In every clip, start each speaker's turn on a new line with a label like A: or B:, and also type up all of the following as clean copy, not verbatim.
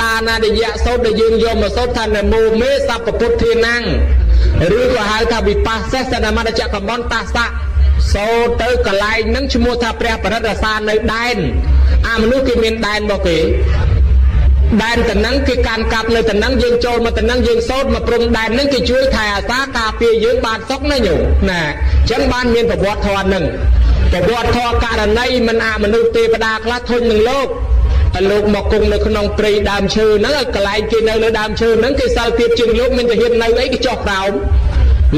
A: ដានានិយៈសូត្រដែលយើងយកមកសូត្រថានមោមេសពពុទ្ធានំឬក៏ហៅថាវិបស្សសនមត្តចកមន្តសៈសូត្រទៅកន្លែងហ្នឹងឈ្មោះថាព្រះបរិត្តរសានៅដែនអាមនុស្សគេមានដែនរបស់គេដែនតំណឹងគេកាន់កាប់នៅតំណឹងយើងចូលមកតំណឹងយើងសូត្រមកព្រំដែនហ្នឹងគេជួយថែអាសាការពារយើងបានសុខណាញោមណាអញ្ចឹងបានមានប្រវត្តិធម៌ហ្នឹងប្រវត្តិធម៌ករណីមិនអមនុស្សទេវតាខ្លះធុញនឹងលោកហើយលោកមកគង់នៅក្នុងព្រៃដើមឈើហ្នឹងហើយកន្លែងគេនៅលើដើមឈើហ្នឹងគេសិលទៀតជាងលោកមានតែហ៊ាននៅអីគេចុះក្រោម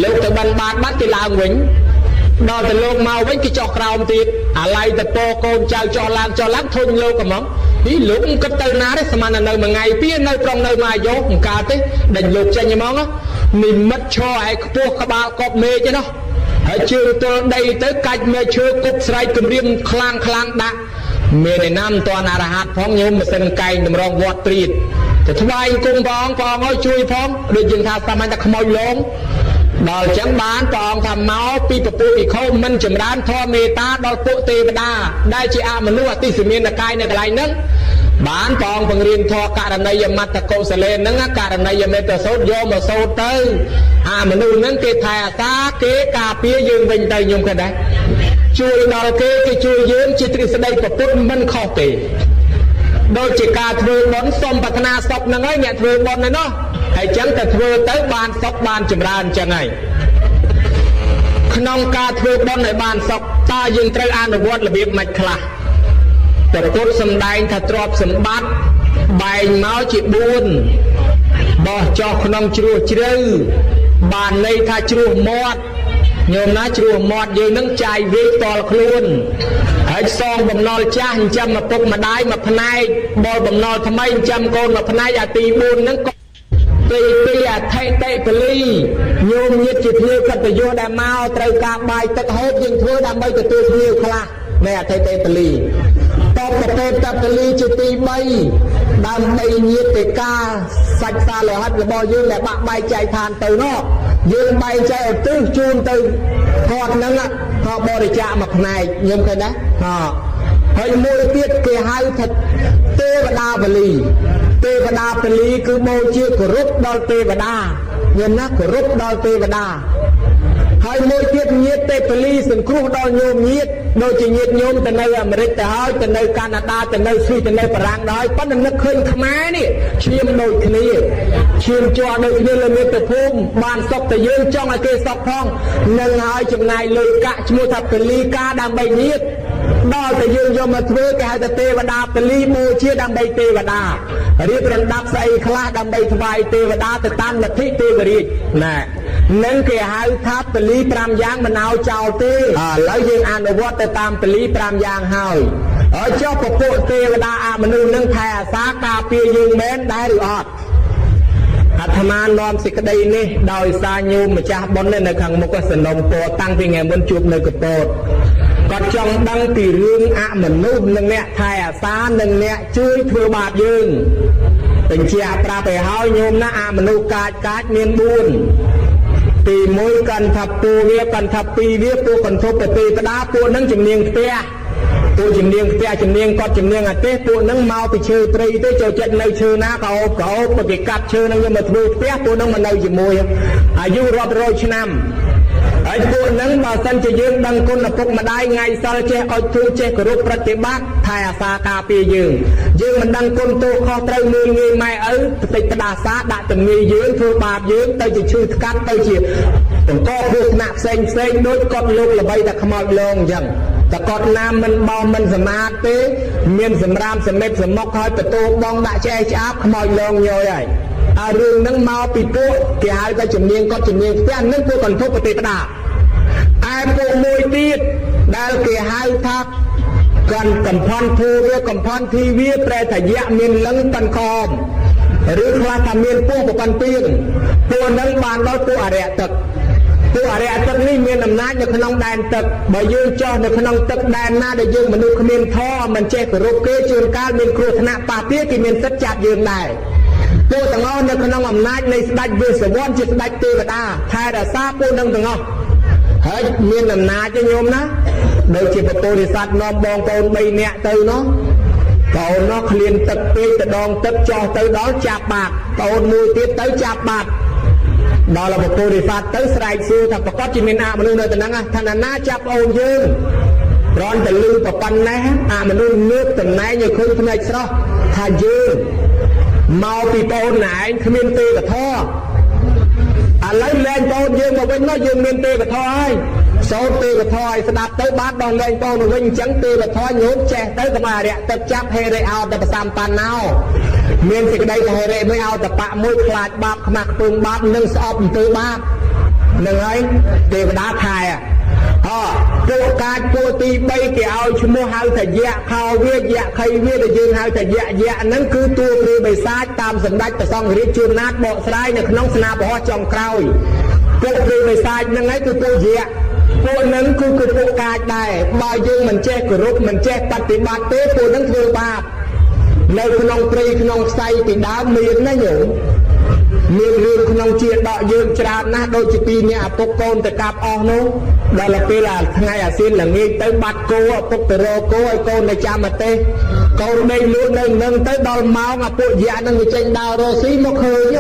A: លោកទៅបិណ្ឌបាតបាត់គេឡើងវិញដល់ទៅលោកមកវិញគេចុះក្រោមទៀតអាឡ័យទៅពោកូនចៅចុះឡើងចុះឡើងធុញលោកហ្មងនេះលោកគិតទៅណាទេស្មានតែនៅមួយថ្ងៃពីរនៅប្រុងនៅមួយអាយុមិនកើតទេដេញលោកចេញហ្មងនិមិត្តឈរឯខ្ពស់ក្បាលកប់មេឃឯណោះហើយជើងទល់ដីទៅកាច់មេឈើគប់ស្រែកគម្រាមខ្លាំងខ្លាំងដាក់មានឯណាមិនតាន់អរហ័តផងញោមម៉ាស៊ីនកែងតម្រងវត្តព្រាតទៅថ្វាយគុំព្រះអង្គព្រះអង្គឲ្យជួយផងដូចយើងថាសាមញ្ញតែខ្មោចលងដល់ចឹងបានព្រះអង្គថាមកពីពពុះភិក្ខុមិនចម្រើនធម៌មេត្តាដល់ពួកទេវតាដែលជាអមនុស្សអតិសមានកាយនៅកន្លែងហ្នឹងបានព្រះអង្គបង្រៀនធម៌ករណីយមត្តកុសលេហ្នឹងករណីយមេត្តសោតយកមកសូត្រទៅអាមនុស្សហ្នឹងគេថែអាសាគេការពារយើងវិញទៅញោមឃើញដែរជួយដល់គេគេជួយយើងជាទ្រឹស្ដីពុទ្ធមិនខុសទេដូចជាការធ្វើបុណ្យសូមប្រាថ្នាសុខហ្នឹងហើយអ្នកធ្វើបុណ្យហ្នឹងណោះហើយចឹងតែធ្វើទៅបានសុខបានចម្រើនចឹងហើយក្នុងការធ្វើបុណ្យឲ្យបានសុខតើយើងត្រូវអនុវត្តរបៀបម៉េចខ្លះព្រះពុទ្ធសម្ដែងថាទ្រព្យសម្បត្តិបែងមកជា4បោះចោះក្នុងជ្រោះជ្រៅបានន័យថាជ្រោះមាត់ញោមណាជ្រោះមាត់យើងនឹងចាយវាយតល់ខ្លួនហើយសងបំណុលចាស់ចិញ្ចឹមឪពុកម្ដាយមួយផ្នែកបលបំណុលថ្មីចិញ្ចឹមកូនមួយផ្នែកអាទី4ហ្នឹងទី2អធិតិពលីញោមញាតជាភ្ញៀវកិត្តិយសដែលមកត្រូវការបាយទឹកហូបយើងធ្វើដើម្បីទទួលភ្ញៀវខ្លះនៃអធិតិពលីតបប្រេតពលីជាទី3ដើម្បីញាតិកាសាច់សាលោហិតរបស់យើងដែលបាក់បែកចែកឋានទៅនោះយើងបែកចែកឧទ្ទិសជូនទៅគាត់ហ្នឹងក៏បរិច្ចាគមួយផ្នែកញោមឃើញណាហ៎ហើយមួយទៀតគេហៅថាទេវតាពលីទេវតាពលីគឺបូជាគោរពដល់ទេវតាញោមណាគោរពដល់ទេវតាហើយមួយទៀតញាតិទេពលីសង្គ្រោះដល់ញោមញាតិដូចជាញាតិញោមទៅនៅអាមេរិកទៅហើយទៅនៅកាណាដាទៅនៅស្វីសទៅនៅបារាំងដល់ហើយប៉ុន្តែនឹកឃើញខ្មែរនេះឈាមដូចគ្នាឈាមជ័រដូចគ្នាលើមាតុភូមិបានសុខតែយើងចង់ឲ្យគេសុខផងនឹងហើយចំណាយលុយកាក់ឈ្មោះថាពលីកាដើម្បីញាតិដល់តែយើងយកមកធ្វើគេហៅថាទេវតាពលីបូជាដើម្បីទេវតារៀបរំដាប់ស្អីខ្លះដើម្បីថ្វាយទេវតាទៅតាមលទ្ធិទេវរាជណានឹងគេហៅថាពលី5យ៉ាងមិនឲ្យចោលទេឥឡូវយើងអនុវត្តទៅតាមពលី5យ៉ាងហើយហើយចុះពពួកទេវតាអមនុស្សនឹងថែអាសាការពារយើងមែនដែរឬអត់អាត្មានាំសេចក្តីនេះដោយសារញោមម្ចាស់បុណ្យនៅខាងមុខសនំពរតាំងពីថ្ងៃមុនជួបនៅកពតគាត់ចង់ដឹងពីរឿងអមនុស្សនិងអ្នកថែអាសានិងអ្នកជួយធ្វើបាបយើងបញ្ជាក់ប្រាប់ឲ្យហើយញោមណាអមនុស្សកាចកាចមាន4ទី1កន្ធពូវាកន្ធ2វាពួកកន្ធពទេវតាពួកនឹងជំនាញផ្ទះពួកជំនាញផ្ទះជំនាញគាត់ជំនាញអាទេសពួកនឹងមកពីឈើព្រៃទេចូលចិត្តនៅឈើណាក៏អូបក៏អូបបើគេកាត់ឈើនឹងយកមកធ្វើផ្ទះពួកនឹងមកនៅជាមួយអាយុរាប់រយឆ្នាំហើយពួកនឹងបើសិនជាយើងដឹងគុណឪពុកម្ដាយថ្ងៃសិលចេះអុជធូបចេះគោរពប្រតិបត្តិថែអាសាការពារយើងយើងមិនដឹងគុណទោសខុសត្រូវមើលងាយម៉ែឪបន្តិចផ្ដាសាដាក់ទំងាយយើងធ្វើបាបយើងទៅជាឈឺថ្កាត់ទៅជាបង្កគ្រោះថ្នាក់ផ្សេងផ្សេងដូចគាត់លោកល្បីតែខ្មោចលងអញ្ចឹងតែគាត់ណាមិនបោសមិនសមាធទេមានសម្រាមសមិទ្ធសមុកហើយបន្ទោបងដាក់ឆ្អេះឆ្អាបខ្មោចលងញយហើយអារឿងហ្នឹងមកពីពួកគេហៅថាជំនាញគាត់ជំនាញផ្ទះនឹងពួកកន្ធពទេវតាឯពួកមួយទៀតដែលគេហៅថាកាន់កំផន់ធូវាកំផន់ធីវាប្រែថាយៈមានលឹងប៉ិនខមឬខ្លះថាមានពោះប្រប៉ិនពីងពួកហ្នឹងបានដល់ពួកអរិយទឹកពួកអរិយទឹកនេះមានអំណាចនៅក្នុងដែនទឹកបើយើងចោះនៅក្នុងទឹកដែនណាដែលយើងមនុស្សគ្មានធម៌មិនចេះគោរពគេជួនកាលមានគ្រោះថ្នាក់ប៉ះពាគេមានសិទ្ធិចាប់យើងដែរពួកទាំងអស់នៅក្នុងអំណាចនៃស្ដេចវេស្សវណ្ណជាស្ដេចទេវតាថែរក្សាពួកនឹងទាំងអស់ហើយមានអំណាចទេញោមណាដូចជាពពោធិសត្វនាំបងប្អូន3នាក់ទៅនោះ បងនោះឃ្លានទឹកពេកទៅដងទឹកចោះទៅដល់ចាប់បាត់បងមួយទៀតទៅចាប់បាត់ដល់ពពុរិស័ទទៅស្រែកសួរថាប្រកាសជាមានអមនុស្សនៅទីហ្នឹងថាណាណាចាប់អូនយើងគ្រាន់តែលឺប៉ុណ្ណេះអមនុស្សងើបតំណែងឲ្យឃើញភ្នែកស្រស់ថាយើងមកពីបងណែឯងគ្មានទេវធម៌ឥឡូវលែងបងយើងមកវិញមកយើងមានទេវធម៌ហើយសូត្រទេវធម៌ឲ្យស្ដាប់ទៅបានដោះលែងបងមកវិញអញ្ចឹងទេវធម៌ញោមចេះទៅកុំអរិយទឹកចាប់ហេរិអោតប្រសំបណ្ណោមានសេចក្តីហេរិមួយអោតបៈមួយខ្លាចបាបខ្មាស់ខ្ពើមបាបនិងស្អប់អំពើបាបនឹងហើយទេវតាថែអពួកកាចពួកទី3គេឲ្យឈ្មោះហៅថាយៈខោវាយៈខៃវាដែលយើងហៅថាយៈយៈហ្នឹងគឺតួព្រាបិសាចតាមសម្ដេចព្រះសង្ឃរាជជួនណាតបកស្រាយនៅក្នុងស្នាពហោះចុងក្រោយពួកព្រាបិសាចហ្នឹងឯងគឺពួកយៈពួកហ្នឹងគឺពួកកាចដែរបើយើងមិនចេះគោរពមិនចេះបប្រតិបត្តិទេពួកហ្នឹងធ្វើបាបនៅក្នុងព្រៃក្នុងផ្សៃពីដើមមានណាញោមមានរឿងក្នុងជាដកយើងច្រើនណាស់ដូចជាពីអ្នកឪពុកកូនទៅកាប់អស់នោះដល់ពេលអាថ្ងៃអាសៀនល្ងាចទៅបាត់គោឪពុកទៅរកគោឲ្យកូនទៅចាំប្រទេសកូនដេកលក់នៅនឹងទៅដល់ម៉ោងអាពួកយៈនឹងវាចេញដើររកស៊ីមកឃើញ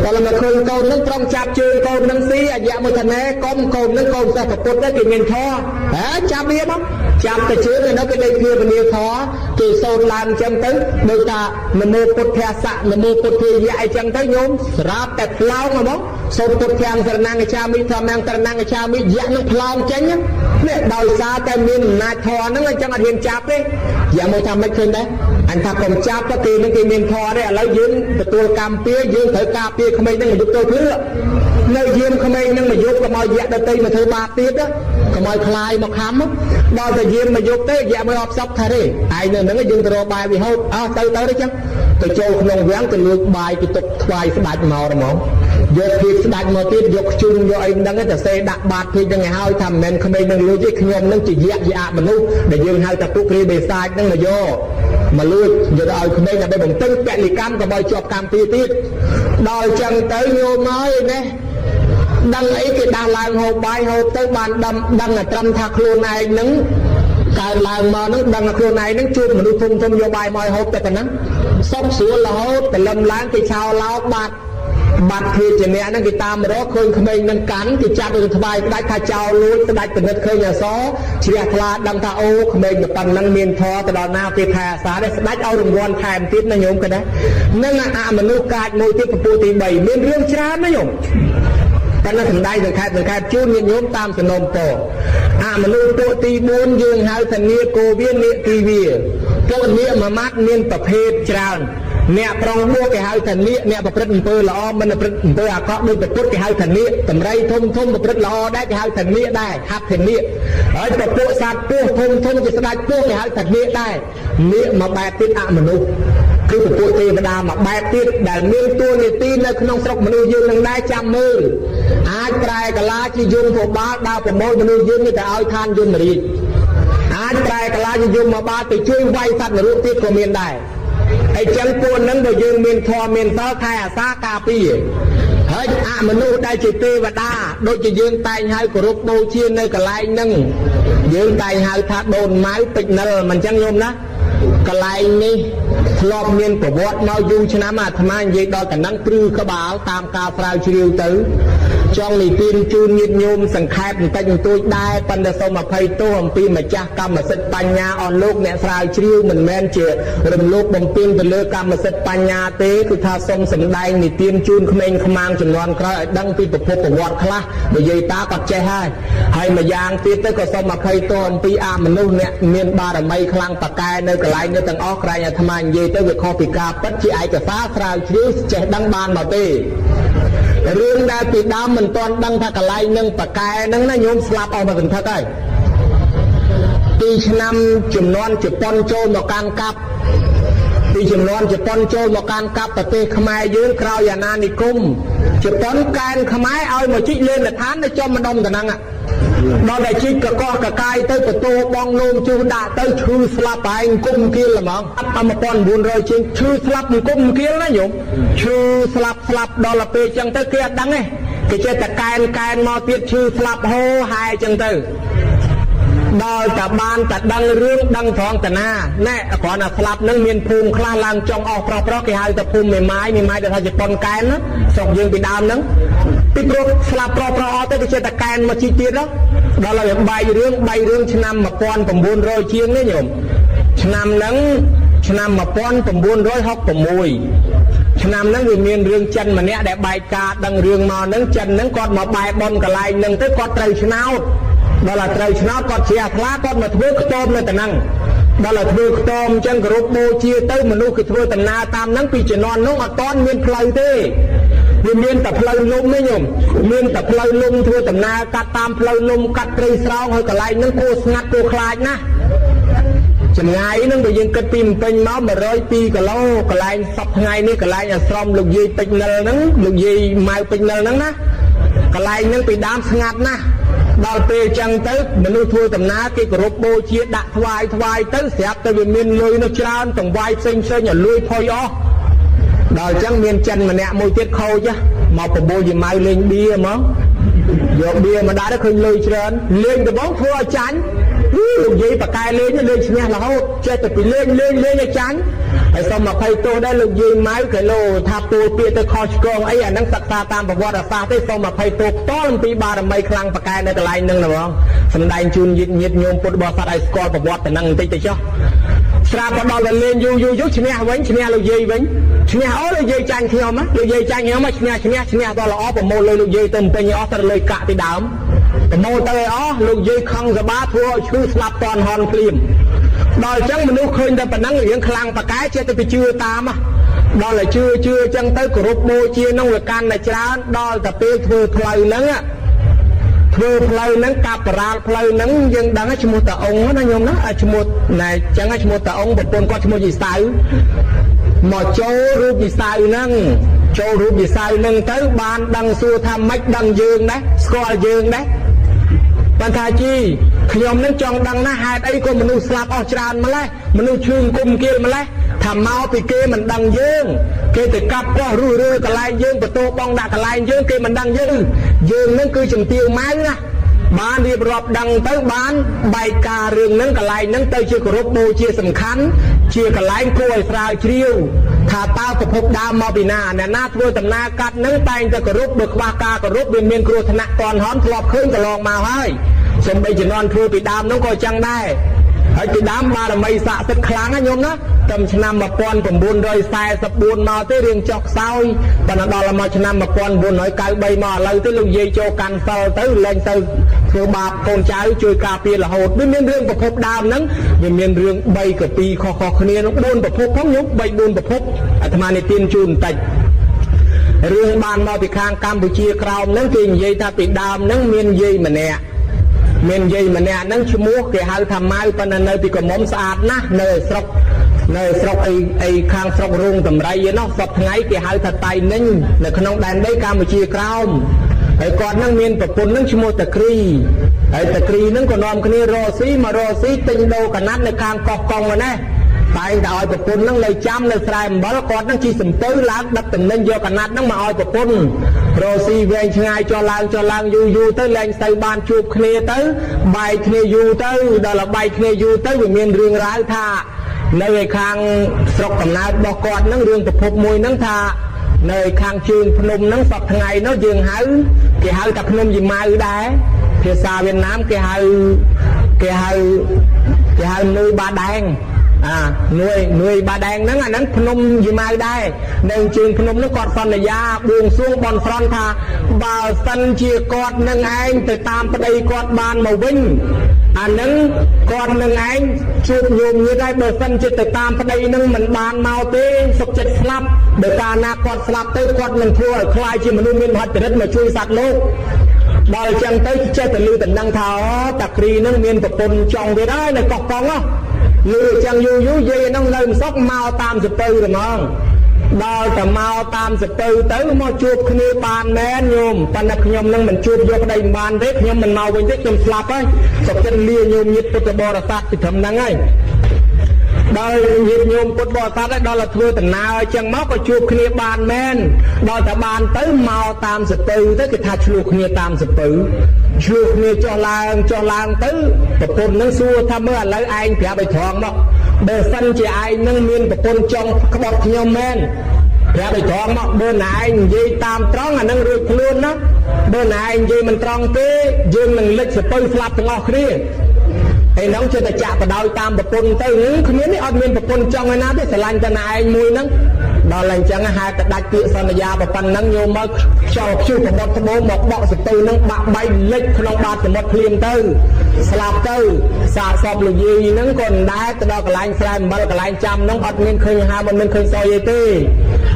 A: ដល់មកឃើញកូននឹងត្រង់ចាប់ជើងកូននឹងស៊ីអាយៈមួយថាណែកុំកូននឹងកូនសិស្សពុទ្ធដែរគេមានធម៌ហ៎ចាប់វាមកចាប់ទៅជើងនៅគេដេកគ្នាពលាធម៌គេសូត្រឡើងអញ្ចឹងទៅដូចថានមោពុទ្ធសៈនមោពុទ្ធាយៈអីចឹងទៅញោមស្រាប់តែផ្លោងហ្មងសូត្រពុទ្ធាំសរណង្កឆាមិធម្មំសរណង្កឆាមិយៈនឹងផ្លោងចេញនេះដោយសារតែមានអំណាចធម៌ហ្នឹងអញ្ចឹងអត់ហ៊ានចាប់ទេយ៉ាមកថាមិនឃើញដែរអញថាកុំចាប់ទៅគេនឹងគេមានធម៌ទេឥឡូវយើងទទួលកម្មពៀយើងត្រូវការពារក្មេងហ្នឹងមកយុគទៅភ្លឺនៅយាមក្មេងហ្នឹងមកយុគកុំឲ្យយៈដតីមកធ្វើបាបទៀតកុំឲ្យខ្លាយមកខំដល់តែយាមមកយុគទេយៈមកអបសពថាទេឯងនៅហ្នឹងយើងទៅរកបាយវាហូបអើទៅទៅទេចឹងទៅចូលក្នុងវាំងទៅលួចបាយគេទុកថ្វាយស្ដាច់មកហ្មងយកភៀកស្ដាច់មកទៀតយកខ្ជុំយកអីមិនដឹងទេតែសេដាក់បាតភៀកហ្នឹងឲ្យហើយថាមិនមែនក្មេងនឹងលួចទេខ្ញុំនឹងជាយៈជាអមនុស្សដែលយើងហៅថាពួកគ្រាបេសាចហ្នឹងមកយកមកលួចយកទៅឲ្យក្មេងដើម្បីបំពេញពលិកម្មកុំឲ្យជាប់កម្មពីទៀតដល់ចឹងទៅញោមហើយនេះដឹងអីគេដាស់ឡើងហូបបាយហូបទៅបានដឹងដឹងតែត្រឹមថាខ្លួនឯងហ្នឹងកើតឡើងមកហ្នឹងដឹងថាខ្លួនឯងហ្នឹងជួបមនុស្សធំធំយកបាយមកឲ្យហូបតែប៉ុណ្ណឹងសុខស្រួលរហូតព្រលឹមឡើងគេឆោឡោបាត់បាត់ភេជាអ្នកហ្នឹងគេតាមរកឃើញក្មេងហ្នឹងកាន់គេចាប់ទៅថ្វាយស្ដាច់ថាចោលលួចស្ដាច់ពិនិត្យឃើញអសជ្រះថ្លាដឹងថាអូក្មេងប៉ុណ្ណឹងមានធម៌ទៅដល់ណាគេថែអាសាទេស្ដាច់ឲ្យរង្វាន់ថែមទៀតណាញោមកណានឹងអមនុស្សកាចមួយទៀតពពួកទី3មានរឿងច្រើនណាញោមតែនៅសំដែងសង្ខេបសង្ខេបជូនញាតិញោមតាមសំណូមពរអមនុស្សពួកទី4យើងហៅថានាគោវានាគីវាពួកនាគមួយម៉ាត់មានប្រភេទច្រើនអ្នកប្រងបួសគេហៅថានាគអ្នកប្រព្រឹត្តអំពើល្អមិនប្រព្រឹត្តអំពើអាក្រក់ដូចពុទ្ធគេហៅថានាគតម្រៃធំធំប្រព្រឹត្តល្អដែរគេហៅថានាគដែរហាត់ថានាគហើយពពួកសត្វពស់ធំធំជាស្ដេចពស់គេហៅថានាគដែរនាគមួយបែបទៀតអមនុស្សគឺពពួកទេវតាមួយបែបទៀតដែលមានតួនាទីនៅក្នុងស្រុកមនុស្សយើងនឹងដែរចាំមើលអាចប្រែកាឡាជាយមពិបាលដើរប្រមូលមនុស្សយើងនេះទៅឲ្យឋានយមរាជអាចប្រែកាឡាជាយមបាលទៅជួយវាយសត្វនរកទៀតក៏មានដែរហើយចឹងពួកនឹងបើយើងមានធម៌មានសិលថែអាសាការពារហើយអមនុស្សដែលជាទេវតាដូចជាយើងតែងហៅគោរពបូជានៅកន្លែងហ្នឹងយើងតែងហៅថាដូនម៉ៅពេជ្រនិលមិនចឹងញោមណាកន្លែងនេះធ្លាប់មានប្រវត្តិមកយូរឆ្នាំអាត្មានិយាយដល់កណ្ដឹងព្រឺក្បាលតាមការស្រាវជ្រាវទៅចង់និទានជូនញាតិញោមសង្ខេបបន្តិចបន្តួចដែរប៉ុន្តែសូមអភ័យទោសអំពីម្ចាស់កម្មសិទ្ធិបញ្ញាអស់លោកអ្នកស្រាវជ្រាវមិនមែនជារំលោភបំពានទៅលើកម្មសិទ្ធិបញ្ញាទេគឺថាសូមសម្ដែងនិទានជូនក្មេងខ្មាងចំនួនក្រោយឲ្យដឹងពីប្រភពប្រវត្តិខ្លះនិយាយតាក៏ចេះហើយហើយម្យ៉ាងទៀតទៅក៏សូមអភ័យទោសអំពីអមនុស្សអ្នកមានបារមីខ្លាំងប៉កែនៅកន្លែងនេះទាំងអស់ក្រែងអាត្មានិយាយទៅវាខុសពីការពិតជាឯកសារស្រាវជ្រាវចេះដឹងបានមកទេរឿងដែលពីដើមមិនទាន់ដឹងថាកន្លែងនឹងប៉កែនឹងណាញោមស្លាប់អស់មកសន្ធឹកហើយពីឆ្នាំចំនួនជប៉ុនចូលមកកាន់កាប់ពីចំនួនជប៉ុនចូលមកកាន់កាប់ប្រទេសខ្មែរយើងក្រោយអាណានិគមជប៉ុនកែនខ្មែរឲ្យមកជីកលេនឋាននៅចំម្ដុំតំណឹងដល់តែជីកកកកកាយទៅបន្ទោបងនោមជូរដាក់ទៅឈឺស្លាប់ឯងគុំគៀលហ្មង1900ជាងឈឺស្លាប់គុំគៀលណាញោមឈឺស្លាប់ស្លាប់ដល់ទៅពេលចឹងទៅគេអត់ដឹងទេគេចេះតែកែនកែនមកទៀតឈឺស្លាប់ហូហែចឹងទៅ ដល់តែបានតែដឹងរឿងដឹងត្រង់តាណាណែគ្រាន់តែស្លាប់នឹងមានភូមិខ្លះឡើងចង់អស់ប្រុសប្រុសគេហៅទៅភូមិមេម៉ាយមេម៉ាយដែលថាជប៉ុនកែនណាស្រុកយើងពីដើមហ្នឹងពីព្រោះស្លាប់ប្រុសប្រុសអស់ទៅគេចេះតែកែនមកជីទៀតដល់ហើយបែករឿងបែករឿងឆ្នាំ1900ជាងនេះញោមឆ្នាំហ្នឹងឆ្នាំ1966ឆ្នាំហ្នឹងវាមានរឿងចិនម្នាក់ដែលបែកការដឹងរឿងមកហ្នឹងចិនហ្នឹងគាត់មកបែបនកន្លែងហ្នឹងទៅគាត់ត្រូវឆ្នោតដល់តែត្រូវឆ្នោតគាត់ជ្រះថ្លាគាត់មកធ្វើខ្ទមនៅតែហ្នឹងដល់តែធ្វើខ្ទមអញ្ចឹងគោរពបូជាទៅមនុស្សគេធ្វើដំណើរតាមហ្នឹងពីជំនាន់នោះអត់ទាន់មានផ្លូវទេវាមានតែផ្លូវលំទេញោមមានតែផ្លូវលំធ្វើដំណើរកាត់តាមផ្លូវលំកាត់ព្រៃស្រោងហើយកន្លែងហ្នឹងគួរស្ងាត់គួរខ្លាចណាស់ចម្ងាយហ្នឹងបើយើងគិតពីភ្នំពេញមក102គីឡូកន្លែងសពថ្ងៃនេះកន្លែងអាស្រមលោកយាយពេជ្រនិលហ្នឹងលោកយាយម៉ៅពេជ្រនិលហ្នឹងណាកន្លែងហ្នឹងពីដើមស្ងាត់ណាស់ដល់ពេលចឹងទៅមនុស្សធ្វើដំណើរគេគោរពបូជាដាក់ថ្វាយថ្វាយទៅស្រាប់តែវាមានលុយនោះច្រើនតង្វាយផ្សេងផ្សេងឲ្យលុយផុយអស់ដល់ចឹងមានចិនម្នាក់មួយទៀតខូចមកបបួលយាយម៉ៅលេងបៀហ្មងយកបៀមកដាក់ទៅឃើញលុយច្រើនលេងដំបងធ្វើឲ្យចាញ់លោកយាយបកែលេងលេងឈ្នះរហូតចេះតែពីលេងលេងលេងឲ្យចាញ់ហើយសូមអភ័យទោសដែរលោកយាយម៉ៅគីឡូថាពូលពាក្យទៅខុសឆ្គងអីអាហ្នឹងសិក្សាតាមប្រវត្តិសាស្ត្រទេសូមអភ័យទោសផ្ទាល់អំពីបារមីខ្លាំងបកែនៅកន្លែងហ្នឹងណាបងសំដែងជូនញាតិញាតិញោមពុទ្ធបរិស័ទឲ្យស្គាល់ប្រវត្តិទៅហ្នឹងបន្តិចទៅចុះស្រាប់ក៏ដល់តែលេងយូរយូរយូរឈ្នះវិញឈ្នះលោកយាយវិញឈ្នះអូលោកយាយចាញ់ខ្ញុំលោកយាយចាញ់ខ្ញុំឈ្នះឈ្នះឈ្នះដល់ល្អប្រមូលលុយលោកយាយទៅពេញអស់ទៅលុយកាក់ពីដើមប្រមូលទៅឲ្យអស់លោកយាយខឹងសបាធ្វើឲ្យឈឺស្លាប់តនហន់ភ្លាមដល់អញ្ចឹងមនុស្សឃើញតែប៉ុណ្ណឹងរឿងខ្លាំងប៉កែចេះតែទៅជឿតាមដល់តែជឿជឿអញ្ចឹងទៅគោរពបូជានឹងវាកាន់តែច្រើនដល់តែពេលធ្វើផ្លូវហ្នឹងធ្វើផ្លូវហ្នឹងកាប់បរាលផ្លូវហ្នឹងយើងដឹងឈ្មោះតាអ៊ុងណាញោមណាឈ្មោះណែអញ្ចឹងឈ្មោះតាអ៊ុងប្រពន្ធគាត់ឈ្មោះយីសៅមកចូលរូបយីសៅហ្នឹងចូលរូបយីសៅហ្នឹងទៅបានដឹងសួរថាម៉េចដឹងយើងដែរស្គាល់យើងដែរបានថាជីខ្ញុំនឹងចង់ដឹងណាហេតុអីក៏មនុស្សស្លាប់អស់ច្រើនម្លេះមនុស្សឈឺគុំគៀលម្លេះថាមកពីគេមិនដឹងយើងគេទៅកាប់កោះរុះរើកន្លែងយើងបន្ទោបងដាក់កន្លែងយើងគេមិនដឹងយើងយើងនឹងគឺជំទាវម៉ៅណាបានរៀបរាប់ដឹងទៅបានបែកការរឿងហ្នឹងកន្លែងហ្នឹងទៅជាគោរពបូជាសំខាន់ជាកន្លែងគួរឲ្យស្រាវជ្រាវថាតើប្រភពដើមមកពីណាអ្នកណាធ្វើដំណើរកាត់ហ្នឹងតែងតែគោរពបើខ្វះការគោរពវាមានគ្រោះថ្នាក់តនហន់ធ្លាប់ឃើញកន្លងមកហើយសំបីជំនាន់ធ្វើពីដើមហ្នឹងក៏ចឹងដែរហើយពីដើមបារមីស័ក្តិសិទ្ធិខ្លាំងណាញោមណាត្រឹមឆ្នាំ1944មកទេរៀងចុះខ្សោយប៉ុន្តែដល់មកឆ្នាំ1993មកឥឡូវទេលោកយាយចូលកាន់សិលទៅលែងទៅធ្វើបាបកូនចៅជួយការពាររហូតវាមានរឿងប្រភពដើមហ្នឹងវាមានរឿង3កពីខុសៗគ្នាហ្នឹង4ប្រភពផងញោម3 4ប្រភពអាត្មានិទានជូនបន្តិចរឿងបានមកពីខាងកម្ពុជាក្រោមហ្នឹងគេនិយាយថាពីដើមហ្នឹងមានយាយម្នាក់មានយាយម្នាក់ហ្នឹងឈ្មោះគេហៅថាម៉ៅប៉ុន្តែនៅពីក្រមុំស្អាតណាស់នៅស្រុកនៅស្រុកអីអីខាងស្រុករោងតម្រៃឯនោះសពថ្ងៃគេហៅថាតៃនិញនៅក្នុងដែនដីកម្ពុជាក្រោមហើយគាត់ហ្នឹងមានប្រពន្ធហ្នឹងឈ្មោះតាគ្រីហើយតាគ្រីហ្នឹងក៏នាំគ្នារកស៊ីមករកស៊ីទិញដូរកណាត់នៅខាងកោះកុងឯនេះតែងតែឲ្យប្រពន្ធហ្នឹងនៅចាំនៅស្រែអំបិលគាត់ហ្នឹងជិះសំពៅឡើងដឹកតំណែងយកកណាត់ហ្នឹងមកឲ្យប្រពន្ធរកស៊ីវែងឆ្ងាយចុះឡើងចុះឡើងយូរយូរទៅលែងស្ូវបានជួបគ្នាទៅបែកគ្នាយូរទៅដល់បែកគ្នាយូរទៅវាមានរឿងរ៉ាវថានៅឯខាងស្រុកកំណើតរបស់គាត់ហ្នឹងរឿងប្រភពមួយហ្នឹងថានៅខាងជើងភ្នំហ្នឹងសពថ្ងៃនោះយើងហៅគេហៅថាភ្នំយីម៉ៅដែរភាសាវៀតណាមគេហៅគេហៅគេហៅនួយបាដែងអានួយនួយបាដែងហ្នឹងអាហ្នឹងភ្នំយីម៉ៅដែរនៅជើងភ្នំហ្នឹងគាត់សន្យាបួងសួងបន់ស្រន់ថាបើសិនជាគាត់នឹងឯងទៅតាមប្តីគាត់បានមកវិញអាហ្នឹងគាត់នឹងឯងជួបញោមញាតិហើយបើសិនជាទៅតាមប្តីនឹងមិនបានមកទេសុខចិត្តស្លាប់បើកាលណាគាត់ស្លាប់ទៅគាត់នឹងធ្វើឲ្យក្លាយជាមនុស្សមានមហិទ្ធិឫទ្ធិមកជួយសត្វលោកដល់ចឹងទៅចេះតែលឺតំណឹងថាអូតាគ្រីនឹងមានប្រពន្ធចង់ទៀតហើយនៅកោះកុងហ៎លឺចឹងយូរយូរយាយហ្នឹងនៅមិនសុខមកតាមសពៅហ្មងដល់តែមកតាមសពៅទៅមកជួបគ្នាបានមែនញោមប៉ុន្តែខ្ញុំនឹងមិនជួបយកប្តីមិនបានទេខ្ញុំមិនមកវិញទេខ្ញុំស្លាប់ហើយសុខចិត្តលាញោមញាតិពុទ្ធបរិស័ទពីត្រឹមហ្នឹងហើយ ដល់ញាតិញោមពុទ្ធបរិស័ទដល់តែធ្វើដំណើរអញ្ចឹងមកក៏ជួបគ្នាបានមែនដល់តែបានទៅមកតាមសពៅទៅគេថាឆ្លោះគ្នាតាមសពៅឆ្លោះគ្នាចុះឡើងចុះឡើងទៅប្រពន្ធនឹងសួរថាមើលឥឡូវឯងប្រាប់ឲ្យត្រង់មកបើសិនជាឯងនឹងមានប្រពន្ធចង់ក្បត់ខ្ញុំមែនប្រាប់ឲ្យត្រង់មកបើណែឯងនិយាយតាមត្រង់អានឹងរួចខ្លួនណាបើណែឯងនិយាយមិនត្រង់ទេយើងនឹងលិចសពៅស្លាប់ទាំងអស់គ្នាឯនោះចេះតែចាក់បដោយតាមប្រពន្ធទៅគ្មាននេះអត់មានប្រពន្ធចង់ឯណាទេស្រឡាញ់តែណែឯងមួយហ្នឹងដល់តែអញ្ចឹងហេតុតែដាច់ពាក្យសន្យាប៉ុណ្ណឹងញោមមកខ្យល់ព្យុះបបត់ត្បូងមកបក់សពៅហ្នឹងបាក់បែកលិចក្នុងបាតសមុទ្រភ្លាមទៅស្លាប់ទៅសាកសពលោកយាយហ្នឹងក៏មិនដែរទៅដល់កន្លែងស្រែអំបិលកន្លែងចាំហ្នឹងអត់មានឃើញហើមអត់មានឃើញសយអីទេ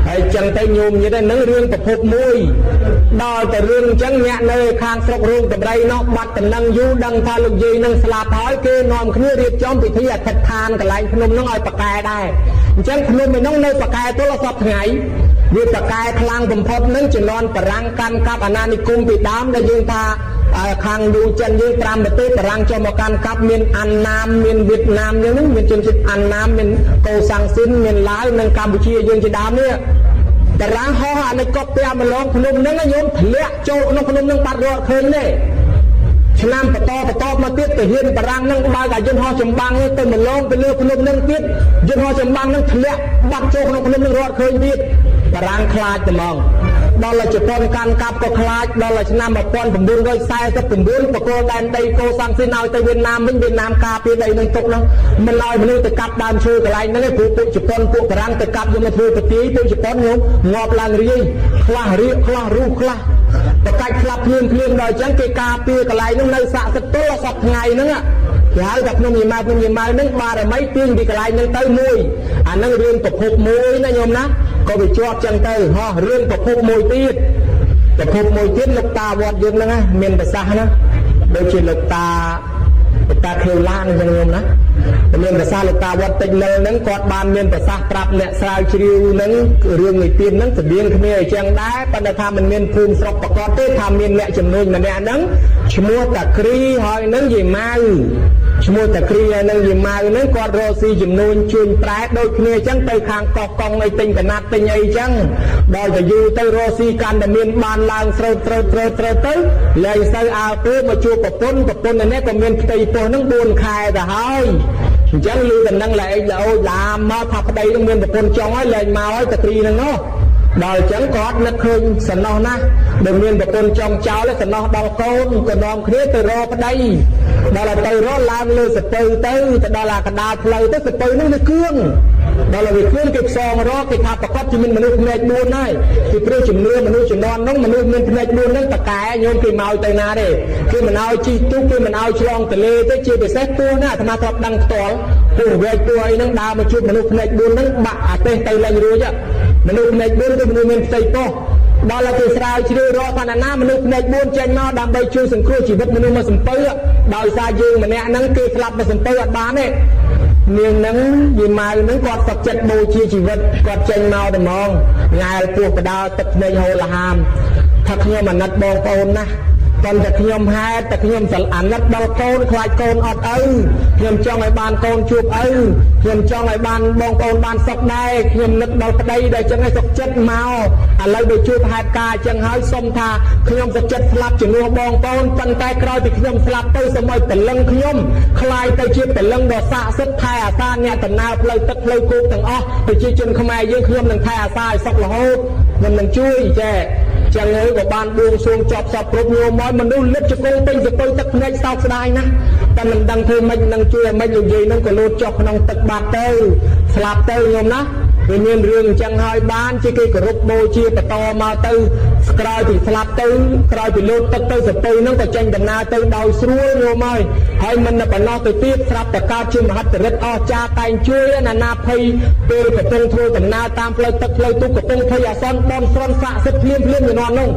A: ហើយចឹងទៅញោមញាតិហ្នឹងរឿងប្រភពមួយដល់តែរឿងអញ្ចឹងអ្នកនៅខាងស្រុករោងដំរីនោះបាត់តំណឹងយូរដឹងថាលោកយាយនឹងស្លាប់ហើយគេនាំគ្នារៀបចំពិធីអធិដ្ឋានកន្លែងភ្នំនោះឲ្យប៉កែដែរអញ្ចឹងភ្នំឯនោះនៅប៉កែទល់សពថ្ងៃវាប៉កែខ្លាំងបំផុតនឹងជំនាន់បារាំងកាន់កាប់អាណានិគមពីដើមដែលយើងថាខាងយូចិនយើង5ប្រទេសបារាំងចុះមកកាន់កាប់មានអាន់ណាមមានវៀតណាមយើងហ្នឹងមានជនជាតិអាន់ណាមមានកូសាំងស៊ីនមានឡាវនិងកម្ពុជាយើងជាដើមនេះបារាំងហោះអានេះកប់ផ្ទះម្លងភ្នំហ្នឹងញោមធ្លាក់ចូលក្នុងភ្នំហ្នឹងបាត់រកឃើញទេឆ្នាំបន្តបន្តមកទៀតទៅហ៊ានបារាំងហ្នឹងបើកអាយន្តហោះចម្បាំងទៅម្លងទៅលើភ្នំហ្នឹងទៀតយន្តហោះចម្បាំងហ្នឹងធ្លាក់បាត់ចូលក្នុងភ្នំហ្នឹងរត់ឃើញទៀតបារាំងខ្លាចតែហ្មងដល់ជប៉ុនកាន់កាប់ក៏ខ្លាចដល់ឆ្នាំ1949បកគលដែនដីកូសាំងស៊ីនឲ្យទៅវៀតណាមវិញវៀតណាមការពារដីនឹងទុកហ្នឹងមិនឲ្យមនុស្សទៅកាប់ដើមឈើកន្លែងហ្នឹងឯងព្រោះពួកជប៉ុនពួកបារាំងទៅកាប់យកមកធ្វើប្រទាយពួកជប៉ុនញោមងាប់ឡើងរាយខ្លះរៀកខ្លះរុះខ្លះបកាច់ស្លាប់ភ្លាមភ្លាមដល់អញ្ចឹងគេការពារកន្លែងហ្នឹងនៅស័ក្តិសិទ្ធិទល់សពថ្ងៃហ្នឹងគេហៅថាភ្នំយម៉ៅភ្នំយម៉ៅហ្នឹងបារមីទាញពីកន្លែងហ្នឹងទៅមួយអាហ្នឹងរឿងប្រភពមួយណាញោមណាក៏វាជាប់ចឹងទៅហោះរឿងប្រភពមួយទៀតប្រភពមួយទៀតលោកតាវត្តយើងហ្នឹងណាមានប្រសាសន៍ណាដូចជាលោកតាលោកតាខៀវឡាងអញ្ចឹងញោមណាមានប្រសាសន៍លោកតាវត្តតិចនិលហ្នឹងគាត់បានមានប្រសាសន៍ប្រាប់អ្នកស្រាវជ្រាវហ្នឹងរឿងនិទានហ្នឹងស្តៀងគ្នាអញ្ចឹងដែរប៉ុន្តែថាមិនមានភូមិស្រុកប្រកបទេថាមានអ្នកចំនួនម្នាក់ហ្នឹងឈ្មោះតាគ្រីហើយនឹងយាយម៉ៅឈ្មោះតាគ្រីហើយនឹងយាយម៉ៅហ្នឹងគាត់រកស៊ីចំនួនជួញប្រែដូចគ្នាអញ្ចឹងទៅខាងកោះកុងអីទិញកណាត់ទិញអីអញ្ចឹងដល់ទៅយូរទៅរកស៊ីកាន់តែមានបានឡើងស្រូតស្រូតស្រូតស្រូតទៅលែងសូវអើពើមកជួបប្រពន្ធប្រពន្ធនេះក៏មានផ្ទៃពោះហ្នឹង4ខែទៅហើយអញ្ចឹងឮតំណឹងល្អិចល្អូចឡាមមកថាប្តីនឹងមានប្រពន្ធចង់ហើយលែងមកហើយតាគ្រីហ្នឹងនោះដល់អញ្ចឹងគាត់នឹកឃើញសំណោះណាស់ដែលមានប្រពន្ធចង់ចោលសំណោះដល់កូនក៏នាំគ្នាទៅរកប្តីដល់ទៅរកឡើងលើសពៅទៅទៅដល់អាកដាលផ្លូវទៅសពៅហ្នឹងវាគឿងដល់វាគឿងគេផ្សងរកគេថាប្រកបជាមានមនុស្សភ្នែក4ហើយពីព្រោះជំនឿមនុស្សជំនាន់ហ្នឹងមនុស្សមានភ្នែក4ហ្នឹងតកែញោមគេមកទៅណាទេគេមិនឲ្យជិះទូកគេមិនឲ្យឆ្លងទលេទេជាពិសេសពស់ណាអាត្មាធ្លាប់ដឹងផ្ទាល់ពស់វែកពស់អីហ្នឹងដើរមកជួបមនុស្សភ្នែក4ហ្នឹងបាក់អាទេសទៅលែងរួចមនុស្សភ្នែក4គឺមនុស្សមានផ្ទៃពោះដល់តែគេស្រាវជ្រាវរកថាណាមនុស្សភ្នែក4ចេញមកដើម្បីជួយសង្គ្រោះជីវិតមនុស្សមកសំពៅដោយសារយើងម្នាក់ហ្នឹងគេស្លាប់មកសំពៅអត់បានទេនាងហ្នឹងយាយម៉ៅហ្នឹងគាត់សុខចិត្តបូជាជីវិតគាត់ចេញមកតែហ្មងងែលពោះបដាទឹកភ្នែកហូរលហាមថាខ្ញុំអាណិតបងប្អូនណាស់ប៉ុន្តែខ្ញុំហេតុតែខ្ញុំស្រអាណិតដល់កូនខ្លាចកូនអត់ឪខ្ញុំចង់ឲ្យបានកូនជួបឪខ្ញុំចង់ឲ្យបានបងប្អូនបានសុខដែរខ្ញុំនឹកដល់ប្តីដែលចឹងឲ្យសុខចិត្តមកឥឡូវបើជួបហេតុការណ៍ចឹងហើយសុំថាខ្ញុំសុខចិត្តស្លាប់ជំនួសបងប្អូនប៉ុន្តែក្រោយពីខ្ញុំស្លាប់ទៅសូមឲ្យព្រលឹងខ្ញុំក្លាយទៅជាព្រលឹងដ៏ស័ក្តិសិទ្ធិថែអាសាអ្នកដំណើរផ្លូវទឹកផ្លូវគោកទាំងអស់ប្រជាជនខ្មែរយើងខ្ញុំនឹងថែអាសាឲ្យសុខរហូតខ្ញុំនឹងជួយចែចឹងហើយក៏បានបួងសួងចប់សពគ្រប់ញោមមកមនុស្សលិតជង្គង់ពេញសពៅទឹកភ្នែកសោកស្ដាយណាស់តែមិនដឹងធ្វើម៉េចនឹងជួយឲ្យម៉េចលោកយាយនឹងក៏លោតចុះក្នុងទឹកបាត់ទៅស្លាប់ទៅញោមណាវាមានរឿងអញ្ចឹងហើយបានជាគេគោរពបូជាបន្តមកទៅក្រោយពីស្លាប់ទៅក្រោយពីលោតទឹកទៅសពៅហ្នឹងក៏ចេញដំណើរទៅដោយស្រួលញោមហើយហើយមិនតែប៉ុណ្ណោះទៅទៀតស្រាប់តែកើតជាមហិទ្ធិឫទ្ធិអស្ចារ្យតែងជួយណានាភ័យពេលកំពុងធ្វើដំណើរតាមផ្លូវទឹកផ្លូវទូកកំពុងភ័យអាសន្នបនស្រន់ស័ក្តិសិទ្ធិភ្លាមភ្លាមជំនាន់នោះ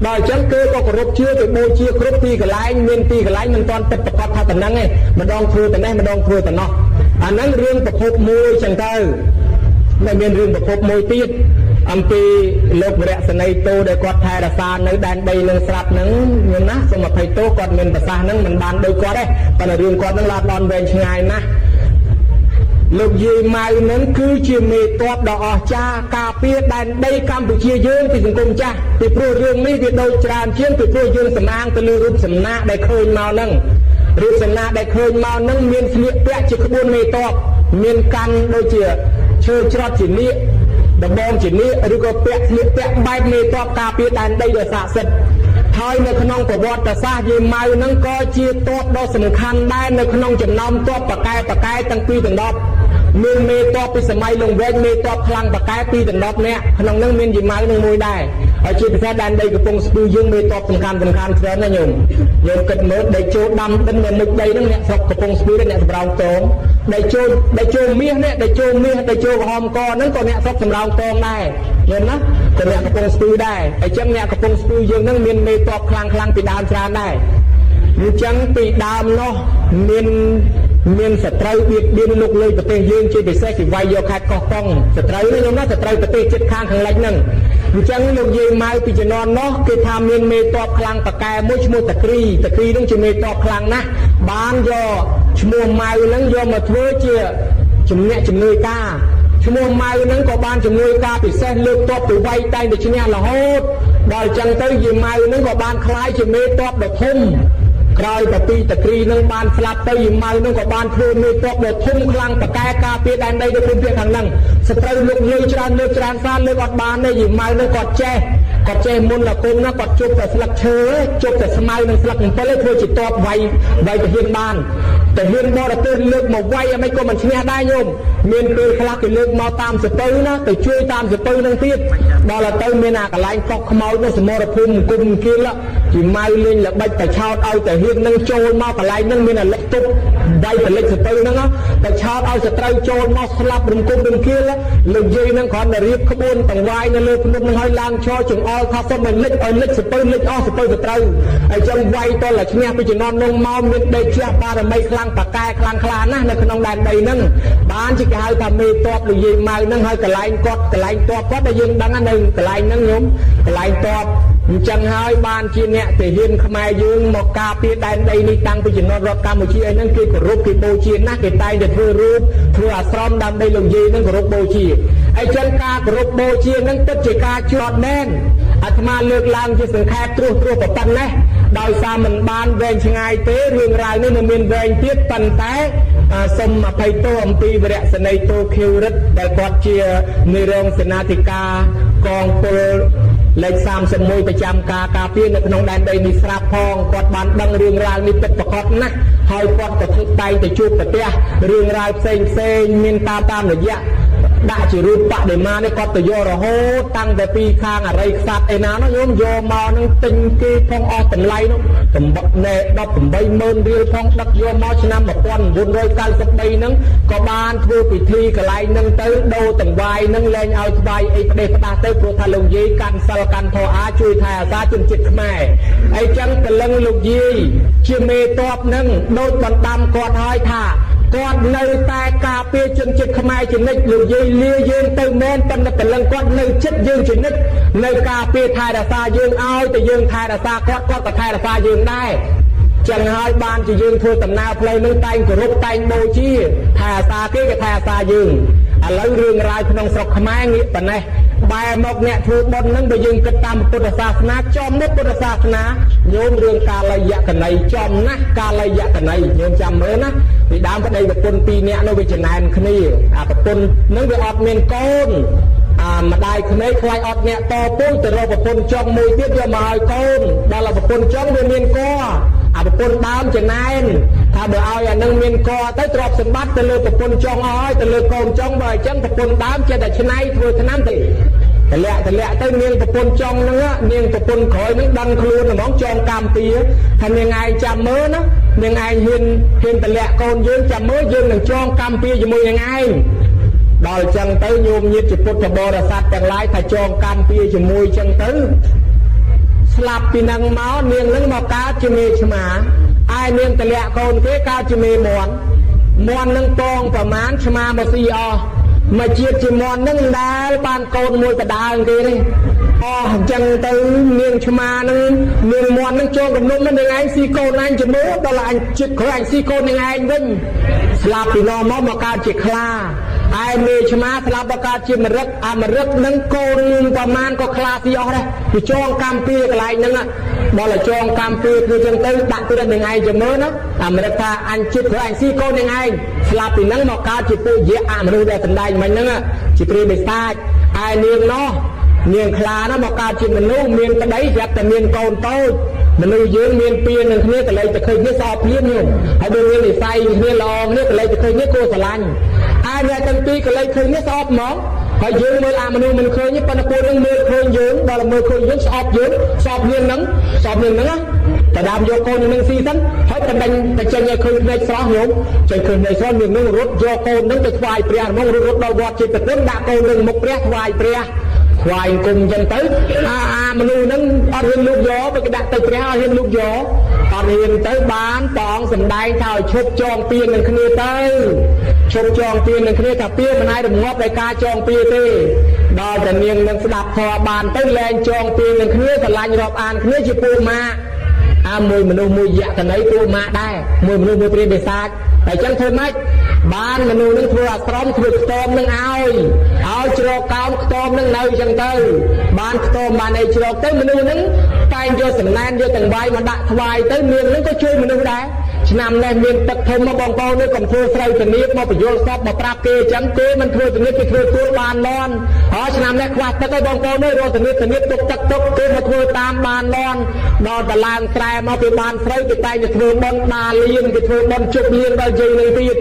A: ដល់អញ្ចឹងគេក៏គោរពជឿទៅបូជាគ្រប់ទីកន្លែងមានទីកន្លែងមិនទាន់ពិតប្រាកដថាតំណឹងទេម្ដងធ្វើតែនេះម្ដងធ្វើតែនោះអាហ្នឹងរឿងប្រភពមួយចឹងទៅនៅមានរឿងប្រភពមួយទៀតអំពីលោកវរៈសេនីយ៍តោដែលគាត់ថែរក្សានៅដែនដីនឹងស្រាប់នឹងញោមណាសូមអភ័យទោសគាត់មានប្រសាសន៍នឹងមិនបានដូចគាត់ទេប៉ុន្តែរឿងគាត់នឹងឡាតដនវែងឆ្ងាយណាស់ លោកយាយម៉ៅនឹងគឺជាមេតបដ៏អស្ចារ្យការពារដែនដីកម្ពុជាយើងពីសង្គមចាស់ ពីព្រោះរឿងនេះវាដូចច្រើនជាង ពីព្រោះយើងសំអាងទៅលើរូបសំណាកដែលឃើញមកហ្នឹង។ រូបសំណាកដែលឃើញមកហ្នឹង មានស្លៀកពាក់ជាក្បួនមេតប មានកាន់ដូចជាឈើច្រត់ជានាគ ដបងជានាគ ឬក៏ពាក់ស្លៀកពាក់បែបមេតបការពារដែនដីដ៏ស័ក្តិសិទ្ធិ។ ហើយនៅក្នុងប្រវត្តិសាស្ត្រ យាយម៉ៅហ្នឹងក៏ជាតបដ៏សំខាន់ដែរ នៅក្នុងចំណោមតបបកែបកែទាំងពីរដណ្ដប់ មានមេតបពីសម័យលង្វែក មេតបខ្លាំងបកែពីរដណ្ដប់នាក់ ក្នុងហ្នឹងមានយាយម៉ៅនឹងមួយដែរ។ ហើយជាពិសេសដែនដីកំពង់ស្ពឺយើង មេតបសំខាន់សំខាន់ច្រើនណាស់ញោម។ ញោមគិតមើល ដីជោដាំដិននៅមុខដីហ្នឹង អ្នកស្រុកកំពង់ស្ពឺ អ្នកសម្រោងតង ដីជោដីជោមាសនេះ ដីជោមាស ដីជោក្រហមកហ្នឹង ក៏អ្នកស្រុកសម្រោងតងដែរញោមណា ក៏អ្នកកំពង់ស្ពឺដែរ។ អញ្ចឹងអ្នកកំពង់ស្ពឺយើងហ្នឹងមានមេតបខ្លាំងខ្លាំងពីដើមច្រើនដែរ។ អញ្ចឹងពីដើមនោះ មានសត្រូវបៀតបៀនលុកលុយប្រទេសយើង ជាពិសេសគេវាយយកខេត្តកោះកុង សត្រូវនេះញោមណា សត្រូវប្រទេសជិតខាងខាងលិចហ្នឹង។ អញ្ចឹងលោកយាយម៉ៅពីជំនាន់នោះ គេថាមានមេតបខ្លាំងប៉កែមួយឈ្មោះតាគ្រី។ តាគ្រីហ្នឹងជាមេតបខ្លាំងណាស់ បានយកឈ្មោះម៉ៅហ្នឹងយកមកធ្វើជាជំនះជំនួយការ។ ឈ្មោះម៉ៅហ្នឹងក៏បានជំនួយការពិសេសលើកតបទៅវាយតែងតែឈ្នះរហូតដល់អញ្ចឹងទៅ យាយម៉ៅហ្នឹងក៏បានក្លាយជាមេតបដ៏ធំ។ ក្រោយពីតក្រីនឹងបានស្លាប់ទៅ យីម៉ៅនឹងក៏បានធ្វើមេតបដ៏ធំខ្លាំងបកែការពារដែនដីនៅភូមិភាគខាងហ្នឹង។ សត្រូវលុកលុយច្រើនលើកច្រើនសារលើកអត់បានទេ យីម៉ៅនឹងគាត់ចេះ គាត់ចេះមុនអាគមណា គាត់ជប់តែស្លឹកឈើ ជប់តែស្មៅនិងស្លឹកអំពិល ធ្វើជាតបវាយវាយទាហានបាន។ ទាហានបរទេសលើកមកវាយអ្មេក៏មិនឈ្នះដែរញោម។ មានពេលខ្លះគេលើកមកតាមសពៅណា ទៅជួយតាមសពៅនឹងទៀត ដល់ទៅមានអាកន្លែងកោះខ្មោចនោះ សមរភូមិគុំគៀល ជីម៉ៅលេងល្បិចបឆោតឲ្យតែហ៊ាននឹងចូលមកកន្លែងហ្នឹង មានអាលិចទប់ដៃផលិតសពៅហ្នឹង បឆោតឲ្យសត្រូវចូលមកស្លាប់រំគុំរំគៀល។ លោកយាយហ្នឹងគ្រាន់តែរៀបក្បួនតង្វាយនៅលើភ្នំហ្នឹង ឲ្យឡើងឈរចង្អុលថាសុំឲ្យលិច ឲ្យលិចសពៅ លិចអស់សពៅសត្រូវ ហើយចឹងវាយតលតែឈ្នះ។ ពីជំនាន់នោះមក មានដេកជះបារមីខ្លាំងប៉កែខ្លាំងក្លាណាស់នៅក្នុងដែនដីហ្នឹង បានជាគេហៅថាមេតបលោកយាយម៉ៅហ្នឹង។ ហើយកន្លែងគាត់ កន្លែងតបគាត់ដែលយើងដឹងនៅកន្លែងហ្នឹងញោម កន្លែងតបអញ្ចឹងហើយ បានជាអ្នកទាហានខ្មែរយើងមកការពារដែនដីនេះតាំងពីជំនាន់រដ្ឋកម្ពុជាអីហ្នឹង គេគោរពគេបូជាណាស់ គេតែងតែធ្វើរូបធ្វើអាស្រមដើម្បីលោកយាយហ្នឹងគោរពបូជា។ អីចឹងការគោរពបូជាហ្នឹងពិតជាការជាប់មែន។ អាត្មាលើកឡើងជាសង្ខេបត្រួសត្រាសប៉ុណ្ណេះ ដោយសារមិនបានវែងឆ្ងាយទេ រឿងរ៉ាវនេះនៅមានវែងទៀត ប៉ុន្តែសូមអភ័យទោសអំពីវរៈសេនីយ៍តូខៀវរិទ្ធ ដែលគាត់ជានាយរងសេនាធិការកងពលលេខ31 ប្រចាំការការពារនៅក្នុងដែនដីនេះស្រាប់ផង គាត់បានដឹងរឿងរ៉ាវនេះពិតប្រាកដណាស់ ហើយគាត់ក៏តែងតែជួបប្រទះរឿងរ៉ាវផ្សេងផ្សេង មានតាមតាមរយៈដាក់ជារូបបដិមានេះ គាត់ទៅយករហូតតាំងតែពីខាងអរិយខ្សាត់ឯណានោះញោម យកមកនឹងទិញគេផង អស់តម្លៃនោះណែ180,000រៀលផង ដឹកយកមកឆ្នាំ1993ហ្នឹង ក៏បានធ្វើពិធីកន្លែងហ្នឹងទៅ ដូរតង្វាយហ្នឹងលែងឲ្យថ្វាយអីផ្ដេសផ្ដាស់ទៅ ព្រោះថាលោកយាយកាន់សិលកាន់ធម៌អាជួយថែអាសាជនជាតិខ្មែរ។ អីចឹងព្រលឹងលោកយាយជាមេតបហ្នឹង ដូចបណ្ដាំគាត់ហើយថាគាត់នៅតែការពារជនជាតិខ្មែរជានិច្ច។ លោកយាយលាយើងទៅមែន ប៉ុន្តែព្រលឹងគាត់នៅចិត្តយើងជានិច្ច នៅការពារថែរក្សាយើង ឲ្យតែយើងថែរក្សាគាត់ គាត់ក៏ថែរក្សាយើងដែរ។ ចឹងហើយបានជាយើងធ្វើដំណើរផ្លូវនឹងតែងគោរពតែងបូជា ថែអាសាគេ គេថែអាសាយើង។ ឥឡូវរឿងរ៉ាវក្នុងស្រុកខ្មែរងាកប៉ុណ្ណេះ បែរមកអ្នកធ្វើបុណ្យហ្នឹង បើយើងគិតតាមពុទ្ធសាសនា ចំនេះពុទ្ធសាសនាញោម រឿងកាលយកណីចំណាស់។ កាលយកណីញោមចាំមើលណា ពីដើមប្តីប្រពន្ធពីរនាក់នោះវាចំណែនគ្នា អាប្រពន្ធនឹងវាអត់មានកូន អាម្ដាយក្មេកខ្លាចអត់អ្នកតពូជ ទៅរកប្រពន្ធចុងមួយទៀតយកមកឲ្យកូន ដល់ប្រពន្ធចុងវាមានក អាប្រពន្ធដើមចំណែនថាបើឲ្យអានឹងមានកទៅ ទ្រព្យសម្បត្តិទៅលើប្រពន្ធចុងអស់ហើយ ទៅលើកូនចុង បើអញ្ចឹងប្រពន្ធដើមចេះតែឆ្នៃធ្វើឆ្នាំទៅតម្លាក់តម្លាក់ទៅ នាងប្រពន្ធចុងហ្នឹង នាងប្រពន្ធក្រោយហ្នឹងដឹងខ្លួនហ្មង ចងកម្មពៀថានាងឯងចាំមើលណា នាងឯងហ៊ានហ៊ានតម្លាក់កូនយើង ចាំមើលយើងនឹងចងកម្មពៀជាមួយនាងឯង។ ដល់ចឹងទៅញោមញាតជាពុទ្ធបរិស័ទទាំងឡាយ ថាចងកម្មពៀជាមួយចឹងទៅ ស្លាប់ពីនឹងមក នាងនឹងមកកើតជាមេឆ្មា ឯនាងតម្លាក់កូនគេកើតជាមេមន់ មន់នឹងពងប្រមាណឆ្មាមកស៊ីអស់ មកជាតិជាមន់នឹងដែលបានកូនមួយបដើងគេនេះ។ អស់អញ្ចឹងទៅនាងឆ្មានឹងនាងមន់នឹងចូលគំនុំនឹងឯងស៊ីកូនអញជំនួដល់អញចិត្តក្រោយអញស៊ីកូននឹងឯងវិញស្លាប់ពីនោះមកមកកើតជាខ្លាឯមេឆ្មាស្លាប់មកកើតជាមរឹកអាមរឹកនឹងកូនប្រមាណក៏ខ្លាស៊ីអស់ដែរវាចងកម្មពីកន្លែងហ្នឹងដល់តែចងកម្មពីគឺចឹងទៅដាក់ទៅនឹងឯងជំនួណាអាមរឹកថាអញចិត្តក្រោយអញស៊ីកូននឹងឯងស្លាប់ពីហ្នឹងមកកើតជាពួកយៈអមនុស្សដែលសំដែងមិញហ្នឹងជាព្រាយបិសាចឯនាងនោះនាងខ្លានោះមកកើតជាមនុស្សមានប្តីស្រាប់តែមានកូនតូចមនុស្សយើងមានពៀននឹងគ្នាកលែងទៅឃើញគ្នាសោកភ្លាមញោមហើយដូចមាននិស័យគ្នាល្អគ្នាកលែងទៅឃើញគ្នាគួរស្រឡាញ់ឯអ្នកទាំងពីរកលែងឃើញគ្នាស្អប់ហ្មងហើយយើងមើលអាមនុស្សមិនឃើញទេប៉ុន្តែពួកនឹងមើលឃើញយើងដល់មើលឃើញយើងស្អប់យើងស្អប់យើងហ្នឹងស្អប់យើងហ្នឹងណាតដើមយកកូននឹងស៊ីសិនហើយបណ្ដេញទៅចេញឲ្យឃើញភ្នែកស្រស់ញោមចេញឃើញភ្នែកស្រស់នាងនឹងរត់យកកូននឹងទៅថ្វាយព្រះហ្មងរត់រត់ដល់វត្តចេតពុនដាក់កូននឹងមុខព្រះថ្វាយព្រះថ្វាយអង្គមចឹងទៅអាអាមនុស្សហ្នឹងអត់ហ៊ានលូកយកបើគេដាក់ទៅព្រះអត់ហ៊ានលូកយកអត់ហ៊ានទៅបានព្រះអង្គសម្ដែងថាឲ្យឈប់ចងពៀននឹងគ្នាទៅឈប់ចងពៀននឹងគ្នាថាពៀនមិនអាចរងាប់ដោយការចងពៀទេដល់តែនាងនឹងស្ដាប់ធម៌បានទៅលែងចងពៀននឹងគ្នាស្រឡាញ់រាប់អានគ្នាជាពួកម៉ាក់អាមួយមនុស្សមួយយក្សនីពួកម៉ាក់ដែរមួយមនុស្សមួយព្រានបិសាចតែចឹងធ្វើម៉េចបានមនុស្សនឹងធ្វើអាស្រមធ្វើខ្ទមនឹងឲ្យឲ្យជ្រកកោនខ្ទមនឹងនៅចឹងទៅបានខ្ទមបានអីជ្រកទៅមនុស្សនឹងតែងយកសំណែនយកទាំងវាយមកដាក់ថ្វាយទៅនាងនឹងក៏ជួយមនុស្សដែរឆ្នាំនេះមានទឹកធំមកបងប្អូននេះកុំធ្វើស្រូវធានាមកបញ្យលសពមកប្រាប់គេអញ្ចឹងគេមិនធ្វើធានាគេធ្វើទួលបានលន់ហើយឆ្នាំនេះខ្វះទឹកហើយបងប្អូននេះរកធានាធានាទុកទឹកទុកគេមកធ្វើតាមបានលន់ដល់តឡើងស្រែមកគេបានស្រូវគេតែងតែធ្វើបុណ្យដាលៀនគេធ្វើបុណ្យជប់លៀនដល់យើងនឹងទៀត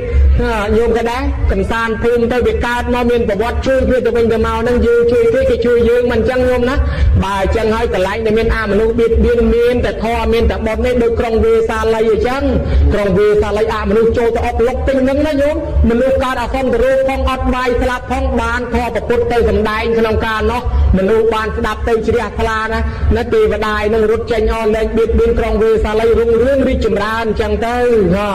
A: ញោមក៏ដែរកំសាន្តភូមិទៅវាកើតមកមានប្រវត្តិជួយគ្នាទៅវិញទៅមកនឹងយើងជួយគេគេជួយយើងមិនអញ្ចឹងញោមណាបើអញ្ចឹងហើយកន្លែងដែលមានអាមនុស្សបៀតបៀនមានតែធម៌មានតែបុណ្យនេះដូចក្រុងវេសាលីអញ្ចឹងក្រុងវេសាលីអមនុស្សចូលទៅអុកលុកពេញនឹងណាញោមមនុស្សកើតអសន្នរោគផងអត់បាយស្លាប់ផងបានធម៌ពុទ្ធទៅសម្ដែងក្នុងកាលនោះមនុស្សបានស្ដាប់ទៅជ្រះថ្លាណាណាទេវតានឹងរត់ចេញអស់លែងបៀតបៀនក្រុងវេសាលីរុងរឿងរីកចម្រើនអញ្ចឹងទៅហ៎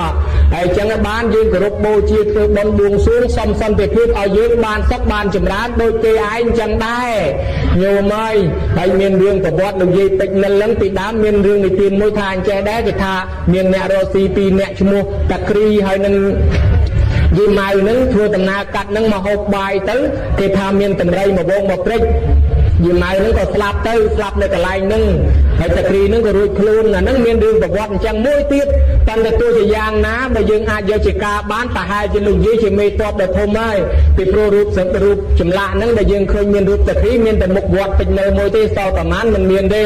A: ហើយអញ្ចឹងបានយើងគោរពបូជាធ្វើបុណ្យបួងសួងសុំសន្តិភាពឲ្យយើងបានសុខបានចម្រើនដូចគេឯងអញ្ចឹងដែរញោមអើយហើយមានរឿងប្រវត្តិលោកយាយពេជ្រនិលហ្នឹងពីដើមមានរឿងនិទានមួយថាអញ្ចេះដែរគេថាមានអ្នករកស៊ីពីរអ្នកឈ្មោះតាគ្រីហើយនឹងយាយម៉ៅហ្នឹងធ្វើដំណើរកាត់ហ្នឹងមកហូបបាយទៅគេថាមានតម្រៃមកវងមកព្រិចយាយម៉ៅហ្នឹងក៏ស្លាប់ទៅស្លាប់នៅកន្លែងហ្នឹងហើយតាគ្រីហ្នឹងក៏រួចខ្លួនអាហ្នឹងមានរឿងប្រវត្តិអញ្ចឹងមួយទៀតប៉ុន្តែទោះជាយ៉ាងណាបើយើងអាចយកជាការបានប្រហែលជាលោកយាយជាមេតបដែលធំហើយពីព្រោះរូបរូបចម្លាក់ហ្នឹងដែលយើងឃើញមានរូបតាគ្រីមានតែមុខវត្តពេជ្រនៅមួយទេសល់ប្រមាណមិនមានទេ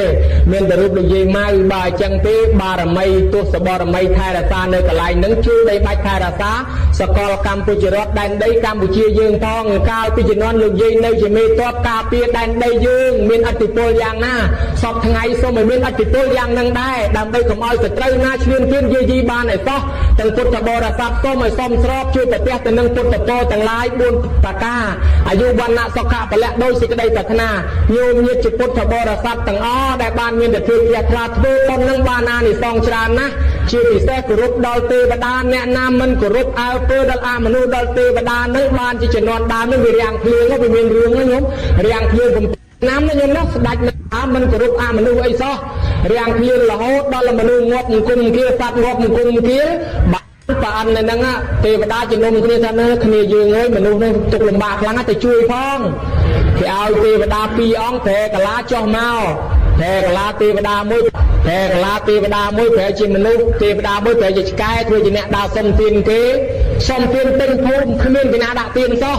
A: មានតែរូបលោកយាយម៉ៅបើអញ្ចឹងទេបារមីទស្សបរមីថែរក្សានៅកន្លែងហ្នឹងជួយដីបាច់ថែរក្សាសកលកម្ពុជារដ្ឋដែនដីកម្ពុជាយើងផងកាលពីជំនាន់លោកយាយនៅជាមេតបការពារដែនដីយើងមានឥទ្ធិពលយ៉ាងណាសពថ្ងៃសូមឲ្យមានឥទ្ធិពលយ៉ាងនឹងដែរដើម្បីកុំឲ្យសត្រូវណាឈ្លានពានយាយីបានឲ្យសោះទាំងពុទ្ធបរិស័ទសូមឲ្យសមស្របជួយប្រទះទៅនឹងពុទ្ធពរទាំងឡាយ4ប្រការអាយុវណ្ណៈសុខៈពលៈដោយសេចក្តីប្រាថ្នាញោមញាតិជាពុទ្ធបរិស័ទទាំងអស់ដែលបានមានទិដ្ឋភាពជ្រះថ្លាធ្វើបុណ្យនឹងបានអានិសង្សច្រើនណាស់ជាពិសេសគោរពដល់ទេវតាអ្នកណាមិនគោរពអើពើដល់អាមនុស្សដល់ទេវតានឹងបានជាជំនាន់ដើមនឹងវារាំងភ្លៀងវាមានរឿងហ្នឹងញោមរាំងភ្លៀងឆ្នាំណាញោមនោះស្ដាច់មិនគោរពអាមនុស្សអីសោះរាំងភ្លៀងរហូតដល់មនុស្សងាប់អង្គមគាសត្វងាប់អង្គមគាបានប្រអិននៅហ្នឹងទេវតាជំនុំគ្នាថានៅគ្នាយើងអើយមនុស្សនេះទុកលំបាកខ្លាំងទៅជួយផងគេឲ្យទេវតាពីរអង្គប្រែកាឡាចុះមកប្រែកាឡាទេវតាមួយប្រែកាឡាទេវតាមួយប្រែជាមនុស្សទេវតាមួយប្រែជាឆ្កែធ្វើជាអ្នកដើរសុំទានគេសុំទានពេញភូមិគ្មានពីណាដាក់ទានសោះ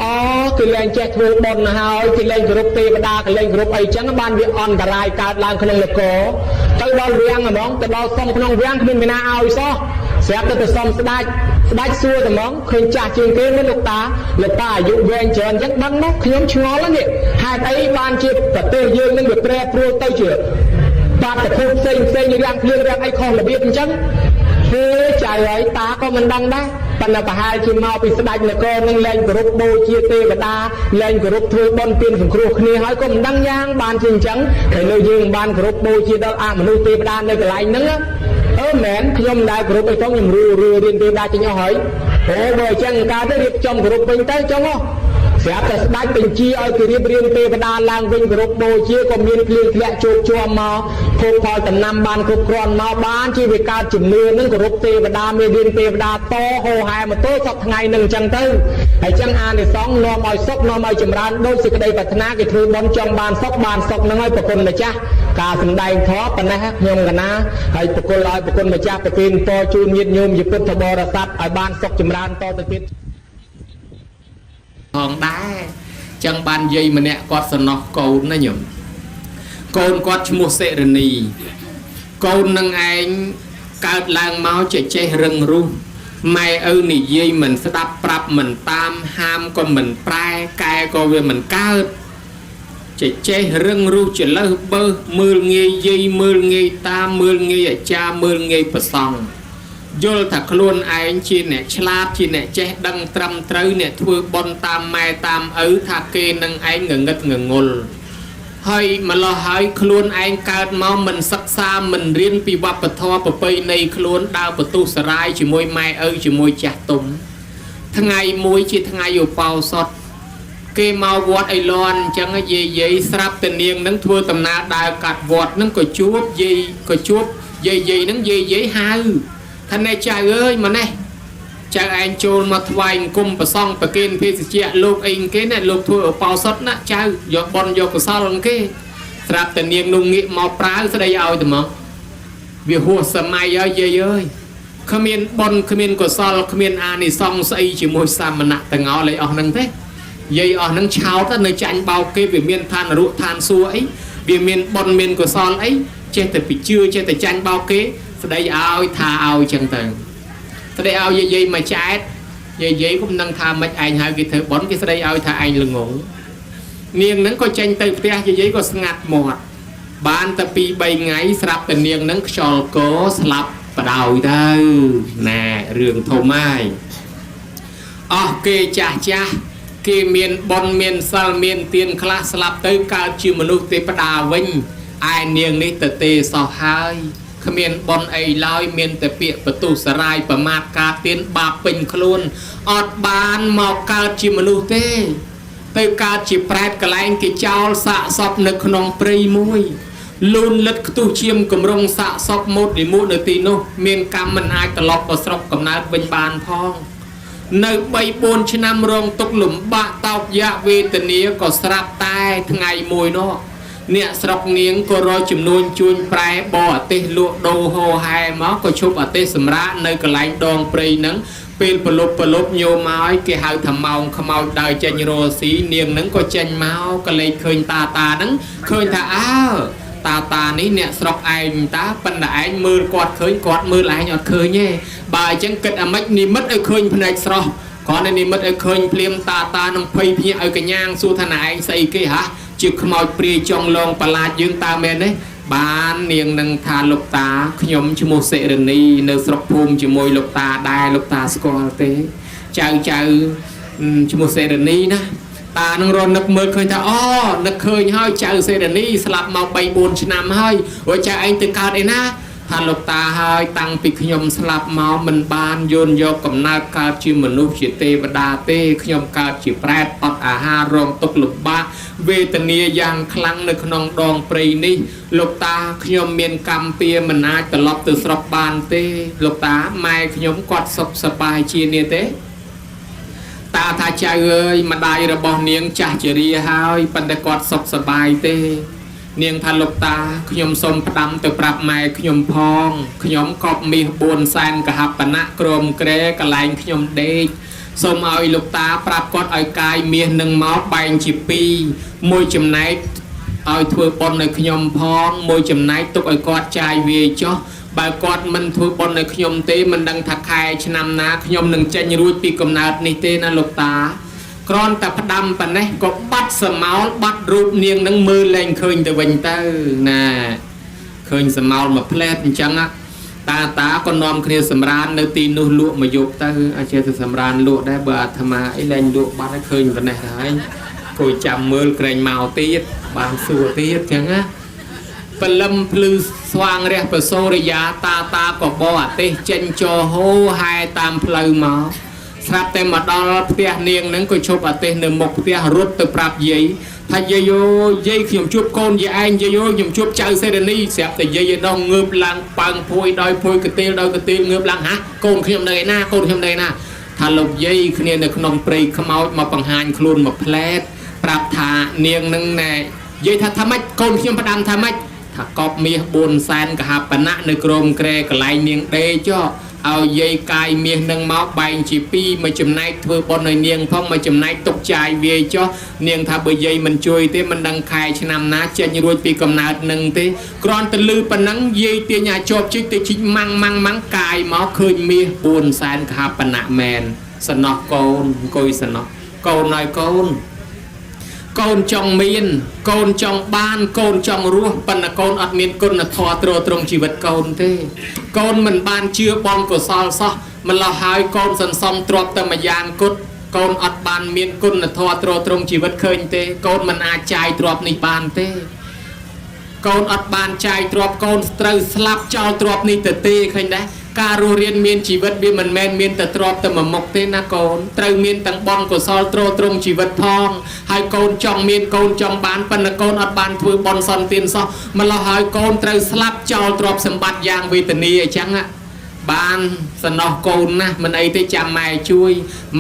A: អូគេលែងចេះធ្វើបុណ្យហើយគេលែងគោរពទេវតាគេលែងគោរពអីចឹងបានវាអន្តរាយកើតឡើងក្នុងនគរទៅដល់វាំងហ្មងទៅដល់សុំក្នុងវាំងគ្មានពីណាឲ្យសោះស្រាប់ទៅសុំស្ដាច់ស្ដាច់សួរតែហ្មងឃើញចាស់ជាងគេមែនលោកតាលោកតាអាយុវែងច្រើនចឹងដឹងណាខ្ញុំឆ្ងល់នេះហេតុអីបានជាប្រទេសយើងនឹងវាប្រែប្រួលទៅជាបាតុភូតផ្សេងផ្សេងរាំងភ្លៀងរាំងអីខុសរបៀបអញ្ចឹងហេចៅហើយតាក៏មិនដឹងដែរប៉ុន្តែប្រហែលជាមកពីស្ដេចនគរនឹងលែងគោរពបូជាទេវតាលែងគោរពធ្វើបុណ្យទានសង្គ្រោះគ្នាហើយក៏មិនដឹងយ៉ាងបានជាអញ្ចឹងហើយនៅយើងមិនបានគោរពបូជាដល់អមនុស្សទេវតានៅកន្លែងហ្នឹងអឺមែនខ្ញុំមិនដែលគោរពអីផងខ្ញុំរឿរឿរៀនទេវតាចេញអស់ហើយអូបើអញ្ចឹងកើតទៅរៀបចំគោរពវិញទៅចុងហ៎ ស្រាប់តែស្ដេចបញ្ជាឲ្យគេរៀបរៀងទេវតាឡើងវិញគោរពបូជាក៏មានភ្លៀងធ្លាក់ជោគជាំមកភោគផលដំណាំបានគ្រប់គ្រាន់មកបានជាវាកើតជំនឿនឹងគោរពទេវតាមានរៀងទេវតាតហោហែមកទល់សពថ្ងៃនឹងអញ្ចឹងទៅហើយចឹងអានិសង្សនាំឲ្យសុខនាំឲ្យចម្រើនដោយសេចក្តីប្រាថ្នាគេធ្វើបុណ្យចង់បានសុខបានសុខហ្នឹងហើយប្រគុណម្ចាស់ការសម្ដែងធម៌ប៉ុណ្ណេះខ្ញុំកណាហើយប្រគល់ឲ្យប្រគុណម្ចាស់ប្រទានពរជូនញាតិញោមជាពុទ្ធបរិស័ទឲ្យបានសុខចម្រើនតទៅទៀតផងដែរចឹងបានយាយម្នាក់គាត់សំណោះកូនណាញោមកូនគាត់ឈ្មោះសិរនីកូននឹងឯងកើតឡើងមកចេះចេះរឹងរូសម៉ែឪនិយាយមិនស្ដាប់ប្រាប់មិនតាមហាមក៏មិនប្រែកែក៏វាមិនកើតចេះចេះរឹងរូសចលើសបើសមើលងាយយាយមើលងាយតាមមើលងាយអាចារ្យមើលងាយប្រសង់យល់ថាខ្លួនឯងជាអ្នកឆ្លាតជាអ្នកចេះដឹងត្រឹមត្រូវអ្នកធ្វើបុណ្យតាមម៉ែតាមឪថាគេនឹងឯងងងឹតងងុលហើយម្លោះហើយខ្លួនឯងកើតមកមិនសិក្សាមិនរៀនពីវប្បធម៌ប្រពៃណីខ្លួនដើរបន្ទុះសរាយជាមួយម៉ែឪជាមួយចាស់ទុំថ្ងៃមួយជាថ្ងៃឧបោសថគេមកវត្តអីលន់អញ្ចឹងយាយយាយស្រាប់តែនាងនឹងធ្វើដំណើរដើរកាត់វត្តនឹងក៏ជួបយាយក៏ជួបយាយយាយនឹងយាយយាយហៅថាណែចៅអើយមកនេះចៅឯងចូលមកថ្វាយអង្គមប្រសង់ប្រគេនភេសជ្ជៈលោកអីគេណាលោកធ្វើឧបោសថណាចៅយកបុណ្យយកកុសលគេស្រាប់តែនាងនោះងាកមកប្រើស្ដីឲ្យតែមកវាហួសសម័យហើយយាយអើយគ្មានបុណ្យគ្មានកុសលគ្មានអានិសង្សស្អីជាមួយសាមណៈទាំងអស់អីអស់ហ្នឹងទេយាយអស់ហ្នឹងឆោតនៅចាញ់បោកគេវាមានឋានរុឋានសួគ៌អីវាមានបុណ្យមានកុសលអីចេះតែពិជឿចេះតែចាញ់បោកគេស្ដីឲ្យថាឲ្យចឹងទៅស្ដីឲ្យយាយមកចែកយាយក៏មិនដឹងថាមិនឯងហើយគេធ្វើបុណ្យគេស្ដីឲ្យថាឯងល្ងងនាងហ្នឹងក៏ចេញទៅផ្ទះយាយក៏ស្ងាត់មាត់បានតែ2 3ថ្ងៃស្រាប់តែនាងហ្នឹងខ្យល់កស្លាប់បដ ாய் ទៅណែរឿងធំហើយអស់គេចាស់ចាស់គេមានបុណ្យមានសិលមានទានខ្លះស្លាប់ទៅកើតជាមនុស្សទេវតាវិញឯនាងនេះទៅទេសោះហើយគ្មានបុណ្យអីឡើយមានតែពាក្យបន្ទុះសរាយប្រមាថការទានបាបពេញខ្លួនអត់បានមកកើតជាមនុស្សទេទៅកើតជាប្រែតកលែងគេចោលសាកសពនៅក្នុងព្រៃមួយលូនលិតខ្ទុះឈាមគម្រងសាកសពម៉ូតលិមួនៅទីនោះមានកម្មមិនអាចត្រឡប់ទៅស្រុកកំណើតវិញបានផងនៅ3 4ឆ្នាំរងទុក្ខលំបាកតោកយ៉ាក់វេទនាក៏ស្រាប់តែថ្ងៃមួយនោះអ្នកស្រុកនាងក៏រកចំនួនជួញប្រែបរទេសលក់ដូរហោហែមកក៏ឈប់អទេសសម្រាប់នៅកន្លែងដងព្រៃហ្នឹងពេលប្រលប់ប្រលប់ញោមមកគេហៅថាម៉ោងខ្មោចដើរចេញរស់ស៊ីនាងហ្នឹងក៏ចេញមកក៏លេចឃើញតាតាហ្នឹងឃើញថាអើតាតានេះអ្នកស្រុកឯងតាប៉ុន្តែឯងមើលគាត់ឃើញគាត់មើលឯងអត់ឃើញទេបើអញ្ចឹងគិតអាម៉េចនិមិត្តឲ្យឃើញភ្នែកស្រស់គ្រាន់តែនិមិត្តឲ្យឃើញភ្លាមតាតានឹងភ័យភ្ញាក់ឲ្យកញ្ញាងសួរថាណែឯងស្អីគេហ่ะជាខ្មោចព្រាយចង់លងប្រឡាចយើងតើមែនទេបាននាងនឹងថាលោកតាខ្ញុំឈ្មោះសិរនីនៅស្រុកភូមិជាមួយលោកតាដែរលោកតាស្គាល់ទេចៅចៅឈ្មោះសិរនីណាតានឹងរនឹកមើលឃើញថាអូនឹកឃើញហើយចៅសិរនីស្លាប់មក3 4ឆ្នាំហើយព្រោះចៅឯងទៅកើតអីណាថាលោកតាហើយតាំងពីខ្ញុំស្លាប់មកមិនបានយន់យកកំណើតកើតជាមនុស្សជាទេវតាទេខ្ញុំកើតជាប្រែតអត់អាហាររងទុក្ខលំបាកវេទនាយ៉ាងខ្លាំងនៅក្នុងដងព្រៃនេះលោកតាខ្ញុំមានកម្មពៀមិនអាចត្រឡប់ទៅស្រុកបានទេលោកតាម៉ែខ្ញុំគាត់សុខសប្បាយជានេះទេតាថាចៅអើយម្ដាយរបស់នាងចាស់ជរាហើយប៉ុន្តែគាត់សុខសប្បាយទេនាងថាលោកតាខ្ញុំសូមផ្ដាំទៅប្រាប់ម៉ែខ្ញុំផងខ្ញុំកប់មាស4សែនកហបណៈក្រមក្រែកន្លែងខ្ញុំដេកសូមឲ្យលោកតាប្រាប់គាត់ឲ្យកាយមាសនឹងមកបែងជា2មួយចំណែកឲ្យធ្វើបុណ្យឲ្យខ្ញុំផងមួយចំណែកទុកឲ្យគាត់ចាយវាយចុះបើគាត់មិនធ្វើបុណ្យឲ្យខ្ញុំទេមិនដឹងថាខែឆ្នាំណាខ្ញុំនឹងចេញរួចពីកំណើតនេះទេណាលោកតាគ្រាន់តែផ្ដាំប៉ុណ្ណេះក៏បាត់សមោលបាត់រូបនាងនឹងមើលលែងឃើញទៅវិញទៅណាឃើញសមោលមួយផ្លែតអញ្ចឹងតាតាក៏នាំគ្នាសម្រាននៅទីនោះលក់មកយប់ទៅអាចចេះទៅសម្រានលក់ដែរបើអាត្មាអីលែងលក់បាត់ហើយឃើញប៉ុណ្ណេះហើយគួយចាំមើលក្រែងមកទៀតបានសួរទៀតអញ្ចឹងណាព្រលឹមភ្លឺស្វាងរះប្រសូរិយាតាតាក៏បអទេសចេញចោហោហែតាមផ្លូវមក ស្រាប់តែមកដល់ផ្ទះនាងហ្នឹងក៏ឈប់អាទេសនៅមុខផ្ទះរត់ទៅប្រាប់យាយថាយាយអូយាយខ្ញុំជួបកូនយាយឯងយាយអូខ្ញុំជួបចៅសេរនីស្រាប់តែយាយឯនោះងើបឡើងប៉ើងភួយដោយភួយកទេលដោយកទេលងើបឡើងហាកូនខ្ញុំនៅឯណាកូនខ្ញុំនៅឯណាថាលោកយាយគ្នានៅក្នុងព្រៃខ្មោចមកបង្ហាញខ្លួនមកផ្លែតប្រាប់ថានាងនឹងណែយាយថាថាម៉េចកូនខ្ញុំផ្ដាំថាម៉េចថាកប់មាស4សែនកហបណៈនៅក្រោមគ្រែកន្លែងនាងដេកចុះឲ្យយាយកាយមាសនឹងមកបែងជាពីរមួយចំណែកធ្វើបុណ្យឲ្យនាងផងមួយចំណែកទុកចាយវាយចុះនាងថាបើយាយមិនជួយទេមិនដឹងខែឆ្នាំណាចេញរួចពីកំណើតនឹងទេគ្រាន់តែលឺប៉ុណ្ណឹងយាយទាញអាចជាប់ជីកទៅជីកម៉ាំងម៉ាំងម៉ាំងកាយមកឃើញមាស4សែនកហបណៈមែនសំណោះកូនអង្គុយសំណោះកូនហើយកូនកូនចង់មានកូនចង់បានកូនចង់រស់ប៉ុន្តែកូនអត់មានគុណធម៌ទ្រទ្រង់ជីវិតកូនទេកូនមិនបានជឿបុណ្យកុសលសោះម្ល៉េះហើយកូនសន្សំទ្រព្យតែម្យ៉ាងគត់កូនអត់បានមានគុណធម៌ទ្រទ្រង់ជីវិតឃើញទេកូនមិនអាចចាយទ្រព្យនេះបានទេកូនអត់បានចាយទ្រព្យកូនត្រូវស្លាប់ចោលទ្រព្យនេះទៅទេឃើញដែរការរស់រានមានជីវិតវាមិនមែនមានតែទ្រព្យតែមួយមុខទេណាកូនត្រូវមានទាំងបុណ្យកុសលទ្រទ្រង់ជីវិតផងហើយកូនចង់មានកូនចង់បានប៉ុន្តែកូនអត់បានធ្វើបុណ្យសន្តានសោះម្ល៉េះហើយកូនត្រូវស្លាប់ចោលទ្រព្យសម្បត្តិយ៉ាងវេទនាអញ្ចឹងបានសំណោះកូនណាមិនអីទេចាំម៉ែជួយ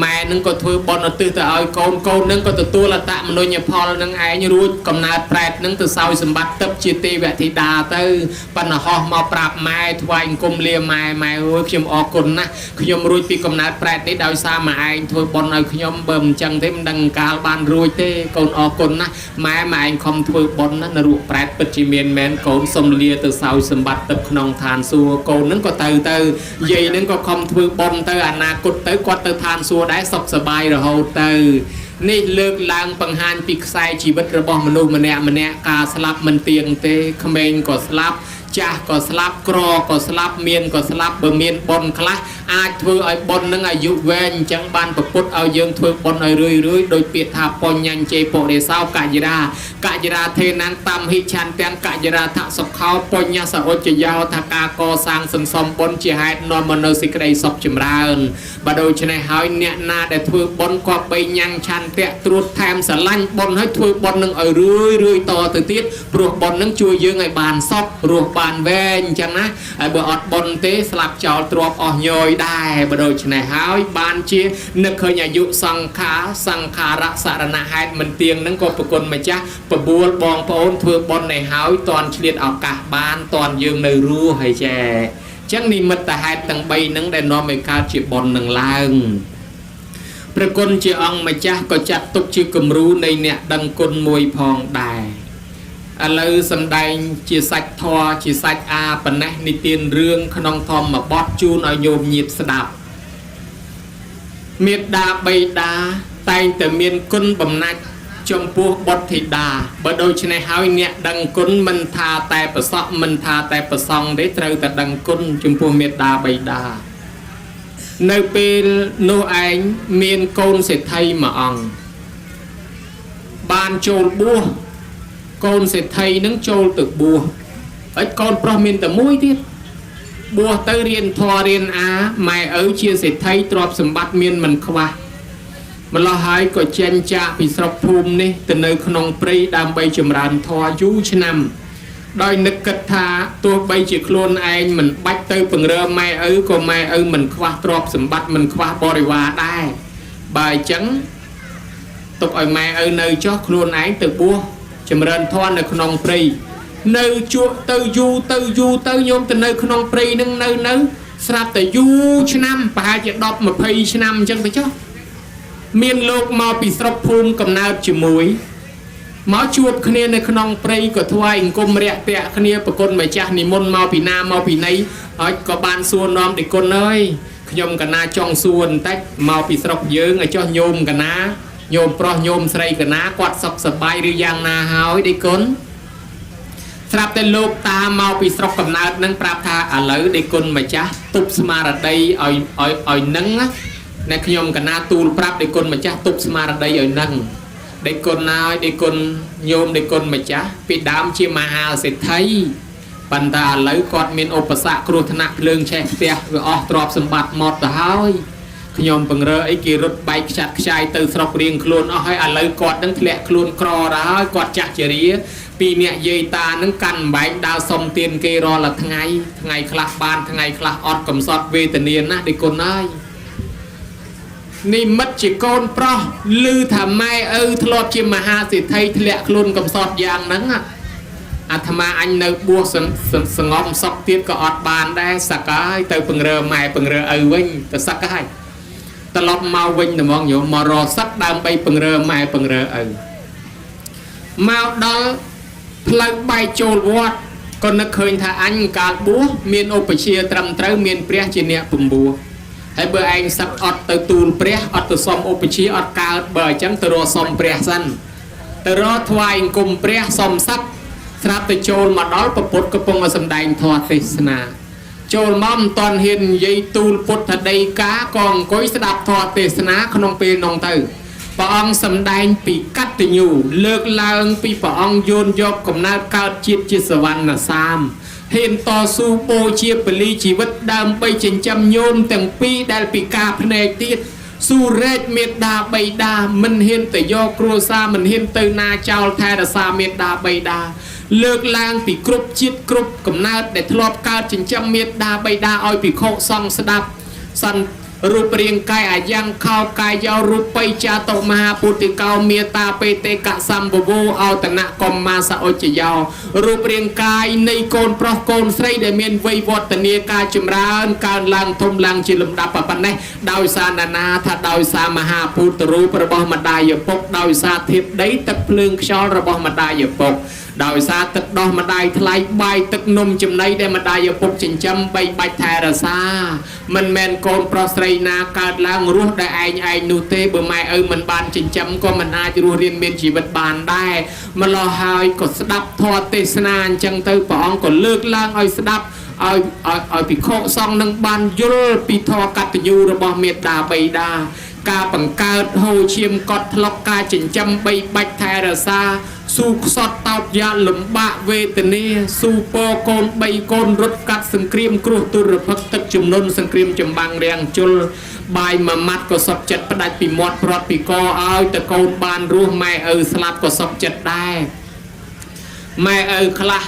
A: ម៉ែនឹងក៏ធ្វើបុណ្យឧទ្ទិសទៅឲ្យកូនកូននឹងក៏ទទួលអត្តមនុញ្ញផលនឹងឯងរួចកំណើតប្រែតនឹងទៅសោយសម្បត្តិទឹកជាទេវធីតាទៅប៉ុន្តែហោះមកប្រាប់ម៉ែថ្វាយអង្គមលាម៉ែម៉ែអើយខ្ញុំអរគុណណាស់ខ្ញុំរួចពីកំណើតប្រែតនេះដោយសារម៉ែឯងធ្វើបុណ្យឲ្យខ្ញុំបើមិនចឹងទេមិនដឹងកាលបានរួចទេកូនអរគុណណាស់ម៉ែម៉ែឯងខំធ្វើបុណ្យណានរកប្រែតពិតជាមានមែនកូនសុំលាទៅសោយសម្បត្តិទឹកក្នុងឋានសួគ៌កូននឹងក៏ទៅទៅយាយនឹងក៏ខំធ្វើបុណ្យទៅអនាគតទៅគាត់ទៅឋានសួគ៌ដែរសុខសប្បាយរហូតទៅនេះលើកឡើងបង្ហាញពីខ្សែជីវិតរបស់មនុស្សម្នាក់ម្នាក់ការស្លាប់មិនទៀងទេក្មេងក៏ស្លាប់ចាស់ក៏ស្លាប់ក្រក៏ស្លាប់មានក៏ស្លាប់បើមានបុណ្យខ្លះអាចធ្វើឲ្យបុណ្យនឹងអាយុវែងអញ្ចឹងបានប្រពុតឲ្យយើងធ្វើបុណ្យឲ្យរឿយរឿយដោយពាក្យថាបញ្ញញ្ជេពុរិសោកយរាកយរាធេណាងតាមហិឆន្ទាំងកយរាថសុខោបញ្ញសឧច្ចយោថាការកសាងសន្សំបុណ្យជាហេតុនាំមកនូវសេចក្តីសុខចម្រើនបើដូច្នេះហើយអ្នកណាដែលធ្វើបុណ្យក៏បីញ៉ាំងឆន្ទៈត្រួតថែមស្រឡាញ់បុណ្យឲ្យធ្វើបុណ្យនឹងឲ្យរឿយរឿយតទៅទៀតព្រោះបុណ្យនឹងជួយយើងឲ្យបានសុខរស់បានវែងអញ្ចឹងណាហើយបើអត់បុណ្យទេស្លាប់ចោលទ្រព្យអស់ញយដែរបើដូច្នេះហើយបានជានឹកឃើញអាយុសង្ខារសង្ខារៈសរណហេតុមិនទៀងនឹងក៏ប្រគុណម្ចាស់បបួលបងប្អូនធ្វើបុណ្យឲ្យហើយតន់ឆ្លៀតឱកាសបានតន់យើងនៅរស់ហើយចែអញ្ចឹងនិមិត្តហេតុទាំង3នឹងដែលនាំឲ្យកើតជាបុណ្យនឹងឡើងព្រះគុណជាអង្គម្ចាស់ក៏ចាត់ទុកជាគំរូនៃអ្នកដឹងគុណមួយផងដែរឥឡូវសំដែងជាសាច់ធម៌ជាសាច់អាប៉ុណ្ណេះនិទានរឿងក្នុងធម្មបទជូនឲ្យញោមញាតិស្ដាប់មេដាបៃតាតែងតែមានគុណបំណាច់ចំពោះបុត្រធីតាបើដូច្នេះហើយអ្នកដឹងគុណមិនថាតែប្រសក់មិនថាតែប្រសង់ទេត្រូវតែដឹងគុណចំពោះមេដាបៃតានៅពេលនោះឯងមានកូនសេដ្ឋីមួយអង្គបានចូលបួសកូនសេដ្ឋីនឹងចូលទៅបួសហើយកូនប្រុសមានតែមួយទៀតបួសទៅរៀនធម៌រៀនអាម៉ែឪជាសេដ្ឋីទ្រព្យសម្បត្តិមានមិនខ្វះម្ល៉េះហើយក៏ចេញចាកពីស្រុកភូមិនេះទៅនៅក្នុងព្រៃដើម្បីចម្រើនធម៌យូរឆ្នាំដោយនឹកគិតថាទោះបីជាខ្លួនឯងមិនបាច់ទៅពង្រើម៉ែឪក៏ម៉ែឪមិនខ្វះទ្រព្យសម្បត្តិមិនខ្វះបរិវារដែរបើអញ្ចឹងទុកឲ្យម៉ែឪនៅចុះខ្លួនឯងទៅបួសចម្រើនធម៌នៅក្នុងព្រៃនៅជក់ទៅយូរទៅយូរទៅញោមទៅនៅក្នុងព្រៃនឹងនៅស្រាប់តែយូរឆ្នាំប្រហែលជា10 20ឆ្នាំអញ្ចឹងទៅចុះមានលោកមកពីស្រុកភូមិកំណើតជាមួយមកជួបគ្នានៅក្នុងព្រៃក៏ថ្វាយអង្គមរាក់ទាក់គ្នាប្រគុណម្ចាស់និមន្តមកពីណាមកពីណីហើយក៏បានសួរនាំដេគុណអើយខ្ញុំកណាចង់សួរបន្តិចមកពីស្រុកយើងឲ្យចុះញោមកណាញោមប្រុសញោមស្រីកណាគាត់សុខសប្បាយឬយ៉ាងណាហើយដេគុណស្រាប់តែលោកតាមកពីស្រុកកំណើតនឹងប្រាប់ថាឥឡូវដេគុណម្ចាស់ទប់ស្មារតីឲ្យនឹងណាអ្នកខ្ញុំកណាទូលប្រាប់ដេគុណម្ចាស់ទប់ស្មារតីឲ្យនឹងដេគុណហើយដេគុណញោមដេគុណម្ចាស់ពីដើមជាមហាសេដ្ឋីប៉ុន្តែឥឡូវគាត់មានឧបសគ្គគ្រោះថ្នាក់ភ្លើងឆេះផ្ទះវាអស់ទ្រព្យសម្បត្តិមកទៅហើយ ខ្ញុំពង្រើអីគេរត់បែកខ្ចាត់ខ្ចាយទៅស្រុករៀងខ្លួនអស់ហើយឥឡូវគាត់នឹងធ្លាក់ខ្លួនក្រទៅហើយគាត់ចាស់ជរាពីអ្នកយាយតានឹងកាន់អំបែងដើរសុំទានគេរាល់ថ្ងៃថ្ងៃខ្លះបានថ្ងៃខ្លះអត់កំសត់វេទនាណាស់ដូចគុណហើយនិមិត្តជាកូនប្រុសឮថាម៉ែឪធ្លាប់ជាមហាសេដ្ឋីធ្លាក់ខ្លួនកំសត់យ៉ាងហ្នឹងអាត្មាអញនៅបួសសងំសុកទៀតក៏អត់បានដែរសឹកហើយទៅពង្រើម៉ែពង្រើឪវិញទៅសឹកហើយត្រឡប់មកវិញត្មងញោមមករកសឹកដើម្បីពង្រើម៉ែពង្រើឪមកដល់ផ្លូវបែកចូលវត្តក៏នឹកឃើញថាអញកាលបួសមានឧបជាត្រឹមត្រូវមានព្រះជាអ្នកពំបួសហើយបើឯងសឹកអត់ទៅទូលព្រះអត់ទៅសុំឧបជាអត់កើតបើអញ្ចឹងទៅរកសុំព្រះសិនទៅរកថ្វាយអង្គមព្រះសុំសឹកស្រាប់តែចូលមកដល់ពពុទ្ធកំពុងឲ្យសម្ដែងធម៌ទេសនាចូលមកមិនតាន់ហ៊ាននិយាយទូលពុទ្ធដីកាក៏អង្គុយស្ដាប់ធម៌ទេសនាក្នុងពេលនោះទៅព្រះអង្គសម្ដែងពីកតញ្ញូលើកឡើងពីព្រះអង្គយោនយកកំណើតកើតជាតិជាសវណ្ណសាមហ៊ានតស៊ូបូជាពលីជីវិតដើម្បីចិញ្ចឹមញោមទាំងពីរដែលពិការភ្នែកទៀតស៊ូរែកមេដាបៃតាមិនហ៊ានទៅយកគ្រួសារមិនហ៊ានទៅណាចោលថែរក្សាមេដាបៃតាលើកឡើងពីគ្រប់ជាតិគ្រប់កំណើតដែលធ្លាប់កើតចិញ្ចឹមមេដាបៃតាឲ្យភិក្ខុសង្ឃស្ដាប់សន្រូបរាងកាយអាយ៉ាងខោកាយយោរូបិចាតុមហាពុទ្ធិកោមេតាបេតេកសម្ភវោអោតនកម្មាសអុច្ចយោរូបរាងកាយនៃកូនប្រុសកូនស្រីដែលមានវ័យវឌ្ឍនាការចម្រើនកើនឡើងធំឡើងជាលំដាប់ប៉ុណ្ណេះដោយសារណានាថាដោយសារមហាពុទ្ធរូបរបស់ម្ដាយឪពុកដោយសារធាតុដីទឹកភ្លើងខ្យល់របស់ម្ដាយឪពុកដោយសារទឹកដោះម្ដាយថ្លៃបាយទឹកនំចំណីដែលម្ដាយឪពុកចិញ្ចឹមបីបាច់ថែរក្សាមិនមែនកូនប្រុសស្រីណាកើតឡើងរស់ដែលឯងនោះទេបើម៉ែឪមិនបានចិញ្ចឹមក៏មិនអាចរស់រានមានជីវិតបានដែរម្ល៉េះហើយក៏ស្ដាប់ធម៌ទេសនាអញ្ចឹងទៅព្រះអង្គក៏លើកឡើងឲ្យស្ដាប់ឲ្យភិក្ខុសង្ឃនឹងបានយល់ពីធម៌កតញ្ញូរបស់មេត្តាបិតាការបង្កើតហូរឈាមកត់ថ្លុកការចិញ្ចឹមបីបាច់ថែរក្សាស៊ូខ្សត់តោតយ៉ាលំបាកវេទនាស៊ូពកូន3កូនរត់កាត់សង្គ្រាមគ្រោះទុរភិក្សទឹកជំនន់សង្គ្រាមចម្បាំងរាំងជលបាយមួយម៉ាត់ក៏សុខចិត្តផ្ដាច់ពីមាត់ព្រាត់ពីកឲ្យតកូនបានរស់ម៉ែឪស្លាប់ក៏សុខចិត្តដែរម៉ែឪខ្លះ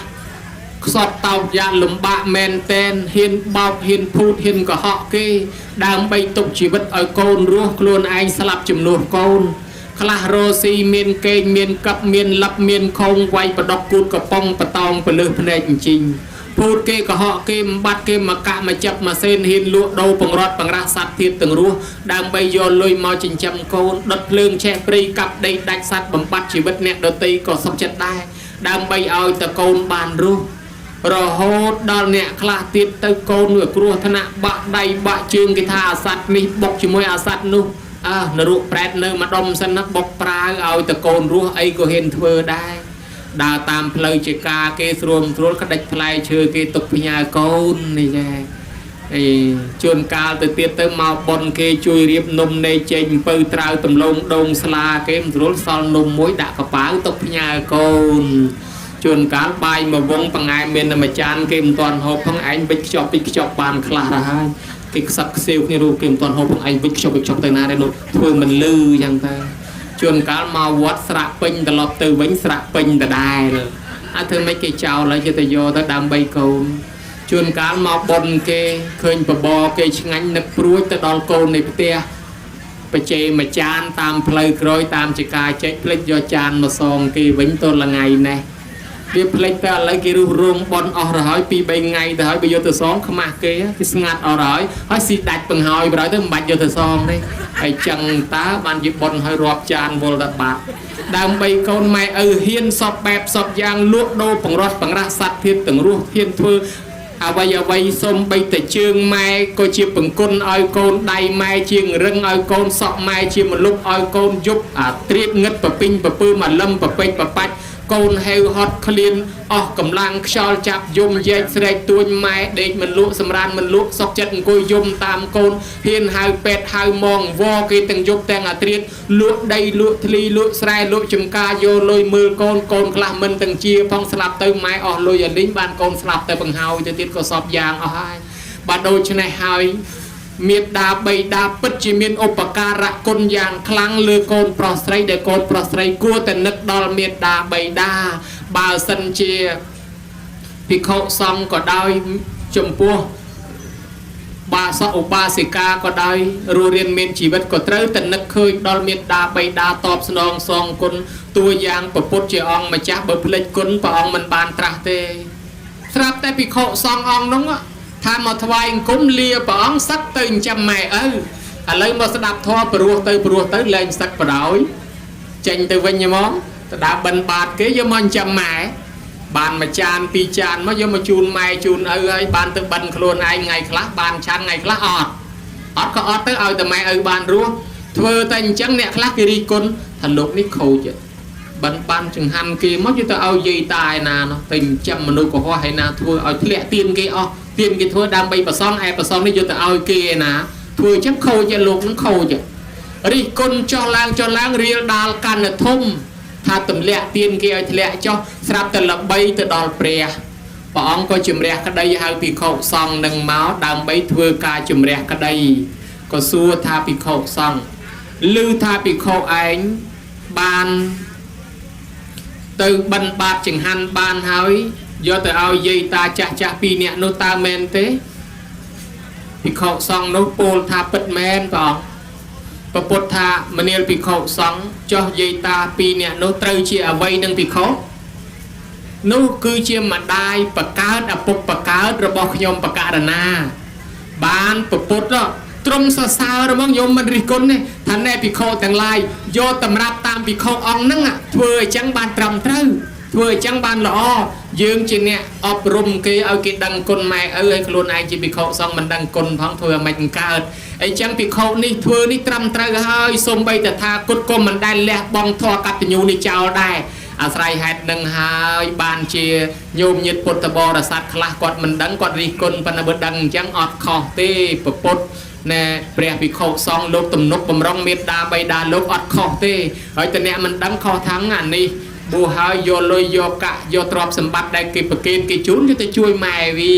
A: ខ្សត់តោកយ៉ាលំបាកមែនតែនហ៊ានបោកហ៊ានភូតហ៊ានកុហកគេដើម្បីទុកជីវិតឲ្យកូនរស់ខ្លួនឯងស្លាប់ជំនួសកូនខ្លះរោស៊ីមានកេងមានកឹបមានលឹបមានខងវាយបដកគូតកំប៉ុងបតោងពលឹះភ្នែកអញ្ជីងភូតគេកុហកគេមិនបាត់គេមកកាក់មកចាប់មកសេនហ៊ានលក់ដូរបង្រត់បង្រាស់សត្វធាតទាំងរស់ដើម្បីយកលុយមកចិញ្ចឹមកូនដុតភ្លើងឆេះព្រៃកាប់ដីដាច់សត្វបំបត្តិជីវិតអ្នកដទៃក៏សុខចិត្តដែរដើម្បីឲ្យតកូនបានរស់រហូតដល់អ្នកខ្លះទៀតទៅកូនវាគ្រោះថ្នាក់បាក់ដៃបាក់ជើងគេថាអាសត្វនេះបុកជាមួយអាសត្វនោះអើនរកប្រែតនៅម្ដុំសិនណាបុកប្រាវឲ្យតកូនរស់អីក៏ហ៊ានធ្វើដែរដើរតាមផ្លូវជាការគេស្រួលស្រួលក្តិចផ្លែឈើគេទុកផ្ញើកូននេះចាអីជួនកាលទៅទៀតទៅមកប៉ុនគេជួយរៀបនំនៃចេញអំពៅត្រាវដំឡូងដងស្លាគេមិនស្រួលសល់នំមួយដាក់កប៉ៅទុកផ្ញើកូនជួនកាលបាយមួយវងបង្អែមមានតែមួយចានគេមិនទាន់ហូបផងឯងវិចខ្ចប់ពីខ្ចប់បានខ្លះទៅហើយគេខ្សឹកខ្សៀវគ្នារូបគេមិនទាន់ហូបផងឯងវិចខ្ចប់វិចខ្ចប់ទៅណាដែរនោះធ្វើមិនលឺយ៉ាងទៅជួនកាលមកវត្តស្រាក់ពេញត្រឡប់ទៅវិញស្រាក់ពេញដដែលអើធ្វើម៉េចគេចោលហើយគេទៅយកទៅដើម្បីកូនជួនកាលមកប៉ុនគេឃើញបបរគេឆ្ងាញ់នឹកព្រួយទៅដល់កូននៃផ្ទះបច្ចេមួយចានតាមផ្លូវក្រោយតាមចកាចេកភ្លេចយកចានមកសងគេវិញទៅល្ងៃនេះវាភ្លេចទៅឥឡូវគេរុះរោងបនអស់ទៅហើយ2 3ថ្ងៃទៅហើយបើយកទៅសងខ្មាស់គេគេស្ងាត់អស់ទៅហើយហើយស៊ីដាច់បង្ហើយបើទៅមិនបាច់យកទៅសងទេហើយចឹងតើបានជាបនហើយរាប់ចានវល់តែបាត់ដើម្បីកូនម៉ែឪហ៊ានសពបែបសពយ៉ាងលក់ដូរបង្រត់បង្រាស់សត្វធាតទាំងរស់ហ៊ានធ្វើអ្វីអ្វីសុំបីតែជើងម៉ែក៏ជាបង្គន់ឲ្យកូនដៃម៉ែជាងរឹងឲ្យកូនសក់ម៉ែជាមលុបឲ្យកូនយប់អាត្រៀបងឹតប្រពីងប្រពើមកលឹមប្រពេចប្របាច់កូនហេវហត់ឃ្លានអស់កម្លាំងខ្យល់ចាប់យំយែកស្រែកទួញម៉ែដេកមិនលក់សម្រានមិនលក់សុកចិត្តអង្គុយយំតាមកូនហ៊ានហៅពេទ្យហៅម៉ងវគេទាំងយប់ទាំងអាត្រៀតលក់ដីលក់ធ្លីលក់ស្រែលក់ចំការយកលុយមើលកូនកូនខ្លះមិនទាំងជាផងស្លាប់ទៅម៉ែអស់លុយអាលីងបានកូនស្លាប់ទៅបង្ហើយទៅទៀតក៏សពយ៉ាងអស់ហើយបាទដូច្នេះហើយ មេដាបៃតាពិតជាមានឧបការៈគុណយ៉ាងខ្លាំងលើកូនប្រុសស្រីដែលកូនប្រុសស្រីគួរតែនឹកដល់មេដាបៃតាបើសិនជាភិក្ខុសង្ឃក៏ដោយចំពោះបាសកឧបាសិកាក៏ដោយរស់រានមានជីវិតក៏ត្រូវតែនឹកឃើញដល់មេដាបៃតាតបស្នងសងគុណតួយ៉ាងពពុទ្ធជាអង្គម្ចាស់បើភ្លេចគុណព្រះអង្គមិនបានត្រាស់ទេស្រាប់តែភិក្ខុសង្ឃអង្គនោះថាមកថ្វាយអង្គមលាព្រះអង្គសឹកទៅចិញ្ចឹមម៉ែឪឥឡូវមកស្ដាប់ធម៌ព្រោះទៅព្រោះទៅលែងសឹកបដ ாய் ចេញទៅវិញហ្មងទៅដើរបិណ្ឌបាតគេយកមកចិញ្ចឹមម៉ែបានមួយចានពីរចានមកយកមកជូនម៉ែជូនឪហើយបានទៅបិណ្ឌខ្លួនឯងថ្ងៃខ្លះបានឆាន់ថ្ងៃខ្លះអត់អត់ក៏អត់ទៅឲ្យតែម៉ែឪបានរស់ធ្វើតែអញ្ចឹងអ្នកខ្លះគេរិះគន់ថាលោកនេះខូចបិណ្ឌបានចង្ហាន់គេមកយកទៅឲ្យយាយតាឯណានោះទៅចិញ្ចឹមមនុស្សកុហកឯណាធ្វើឲ្យធ្លាក់ទៀនគេអស់ទៀនគេធ្វើដើម្បីប្រសងឯប្រសងនេះយកទៅឲ្យគេឯណាធ្វើអញ្ចឹងខូចលោកនឹងខូចរិះគន់ចុះឡើងចុះឡើងរៀលដាលកាន់តែធំថាទម្លាក់ទៀនគេឲ្យធ្លាក់ចុះស្រាប់តែល្បីទៅដល់ព្រះព្រះអង្គក៏ជំរះក្តីហៅភិក្ខុសង្ឃនឹងមកដើម្បីធ្វើការជំរះក្តីក៏សួរថាភិក្ខុសង្ឃឮថាភិក្ខុឯងបានទៅបិណ្ឌបាតចង្ហាន់បានហើយយកទៅឲ្យយាយតាចាស់ចាស់ពីរនាក់នោះតើមែនទេភិក្ខុសង្ឃនោះពោលថាពិតមែនព្រះអង្គពពុទ្ធថាមនាលភិក្ខុសង្ឃចុះយាយតាពីរនាក់នោះត្រូវជាអ្វីនឹងភិក្ខុនោះគឺជាម្ដាយបកើតឪពុកបកើតរបស់ខ្ញុំបករណាបានពពុទ្ធទ្រង់សរសើរហ្មងយមមិនរិះគន់ទេថាណែភិក្ខុទាំងឡាយយកតម្រាប់តាមភិក្ខុអង្គហ្នឹងធ្វើអញ្ចឹងបានត្រឹមត្រូវធ្វើអញ្ចឹងបានល្អយើងជាអ្នកអប់រំគេឲ្យគេដឹងគុណម៉ែឪឲ្យខ្លួនឯងជាភិក្ខុសង្ឃមិនដឹងគុណផងធ្វើឲ្យមិនកើតអញ្ចឹងភិក្ខុនេះធ្វើនេះត្រឹមត្រូវហើយសូម្បីតែថាគុតក៏មិនដែលលះបង់ធម៌កតញ្ញូនេះចោលដែរអាស្រ័យហេតុនឹងហើយបានជាញោមញាតិពុទ្ធបរិស័ទខ្លះគាត់មិនដឹងគាត់រិះគន់ប៉ុន្តែបើដឹងអញ្ចឹងអត់ខុសទេពពុទ្ធណែព្រះភិក្ខុសង្ឃលោកទំនុកបំរុងមេត្តាបិតាលោកអត់ខុសទេហើយតអ្នកមិនដឹងខុសថាងអានេះបួសហើយយកលុយយកកាក់យកទ្រព្យសម្បត្តិដែលគេប្រគេនគេជូនយកទៅជួយម៉ែវា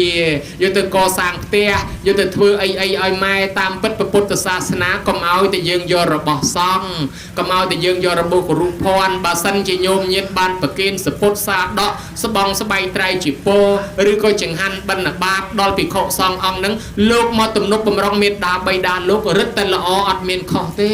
A: យកទៅកសាងផ្ទះយកទៅធ្វើអីអីឲ្យម៉ែតាមពិតពុទ្ធសាសនាកុំឲ្យតែយើងយករបស់សង្ឃកុំឲ្យតែយើងយករបស់គរុភ័ណ្ឌបើសិនជាញោមញាតបានប្រគេនសពុតសាដកស្បងស្បៃត្រៃជាពោឬក៏ចង្ហាន់បិណ្ឌបាតដល់ភិក្ខុសង្ឃអង្គនឹងលោកមកទំនុកបំរុងមេត្តាបិតាលោករឹតតែល្អអត់មានខុសទេ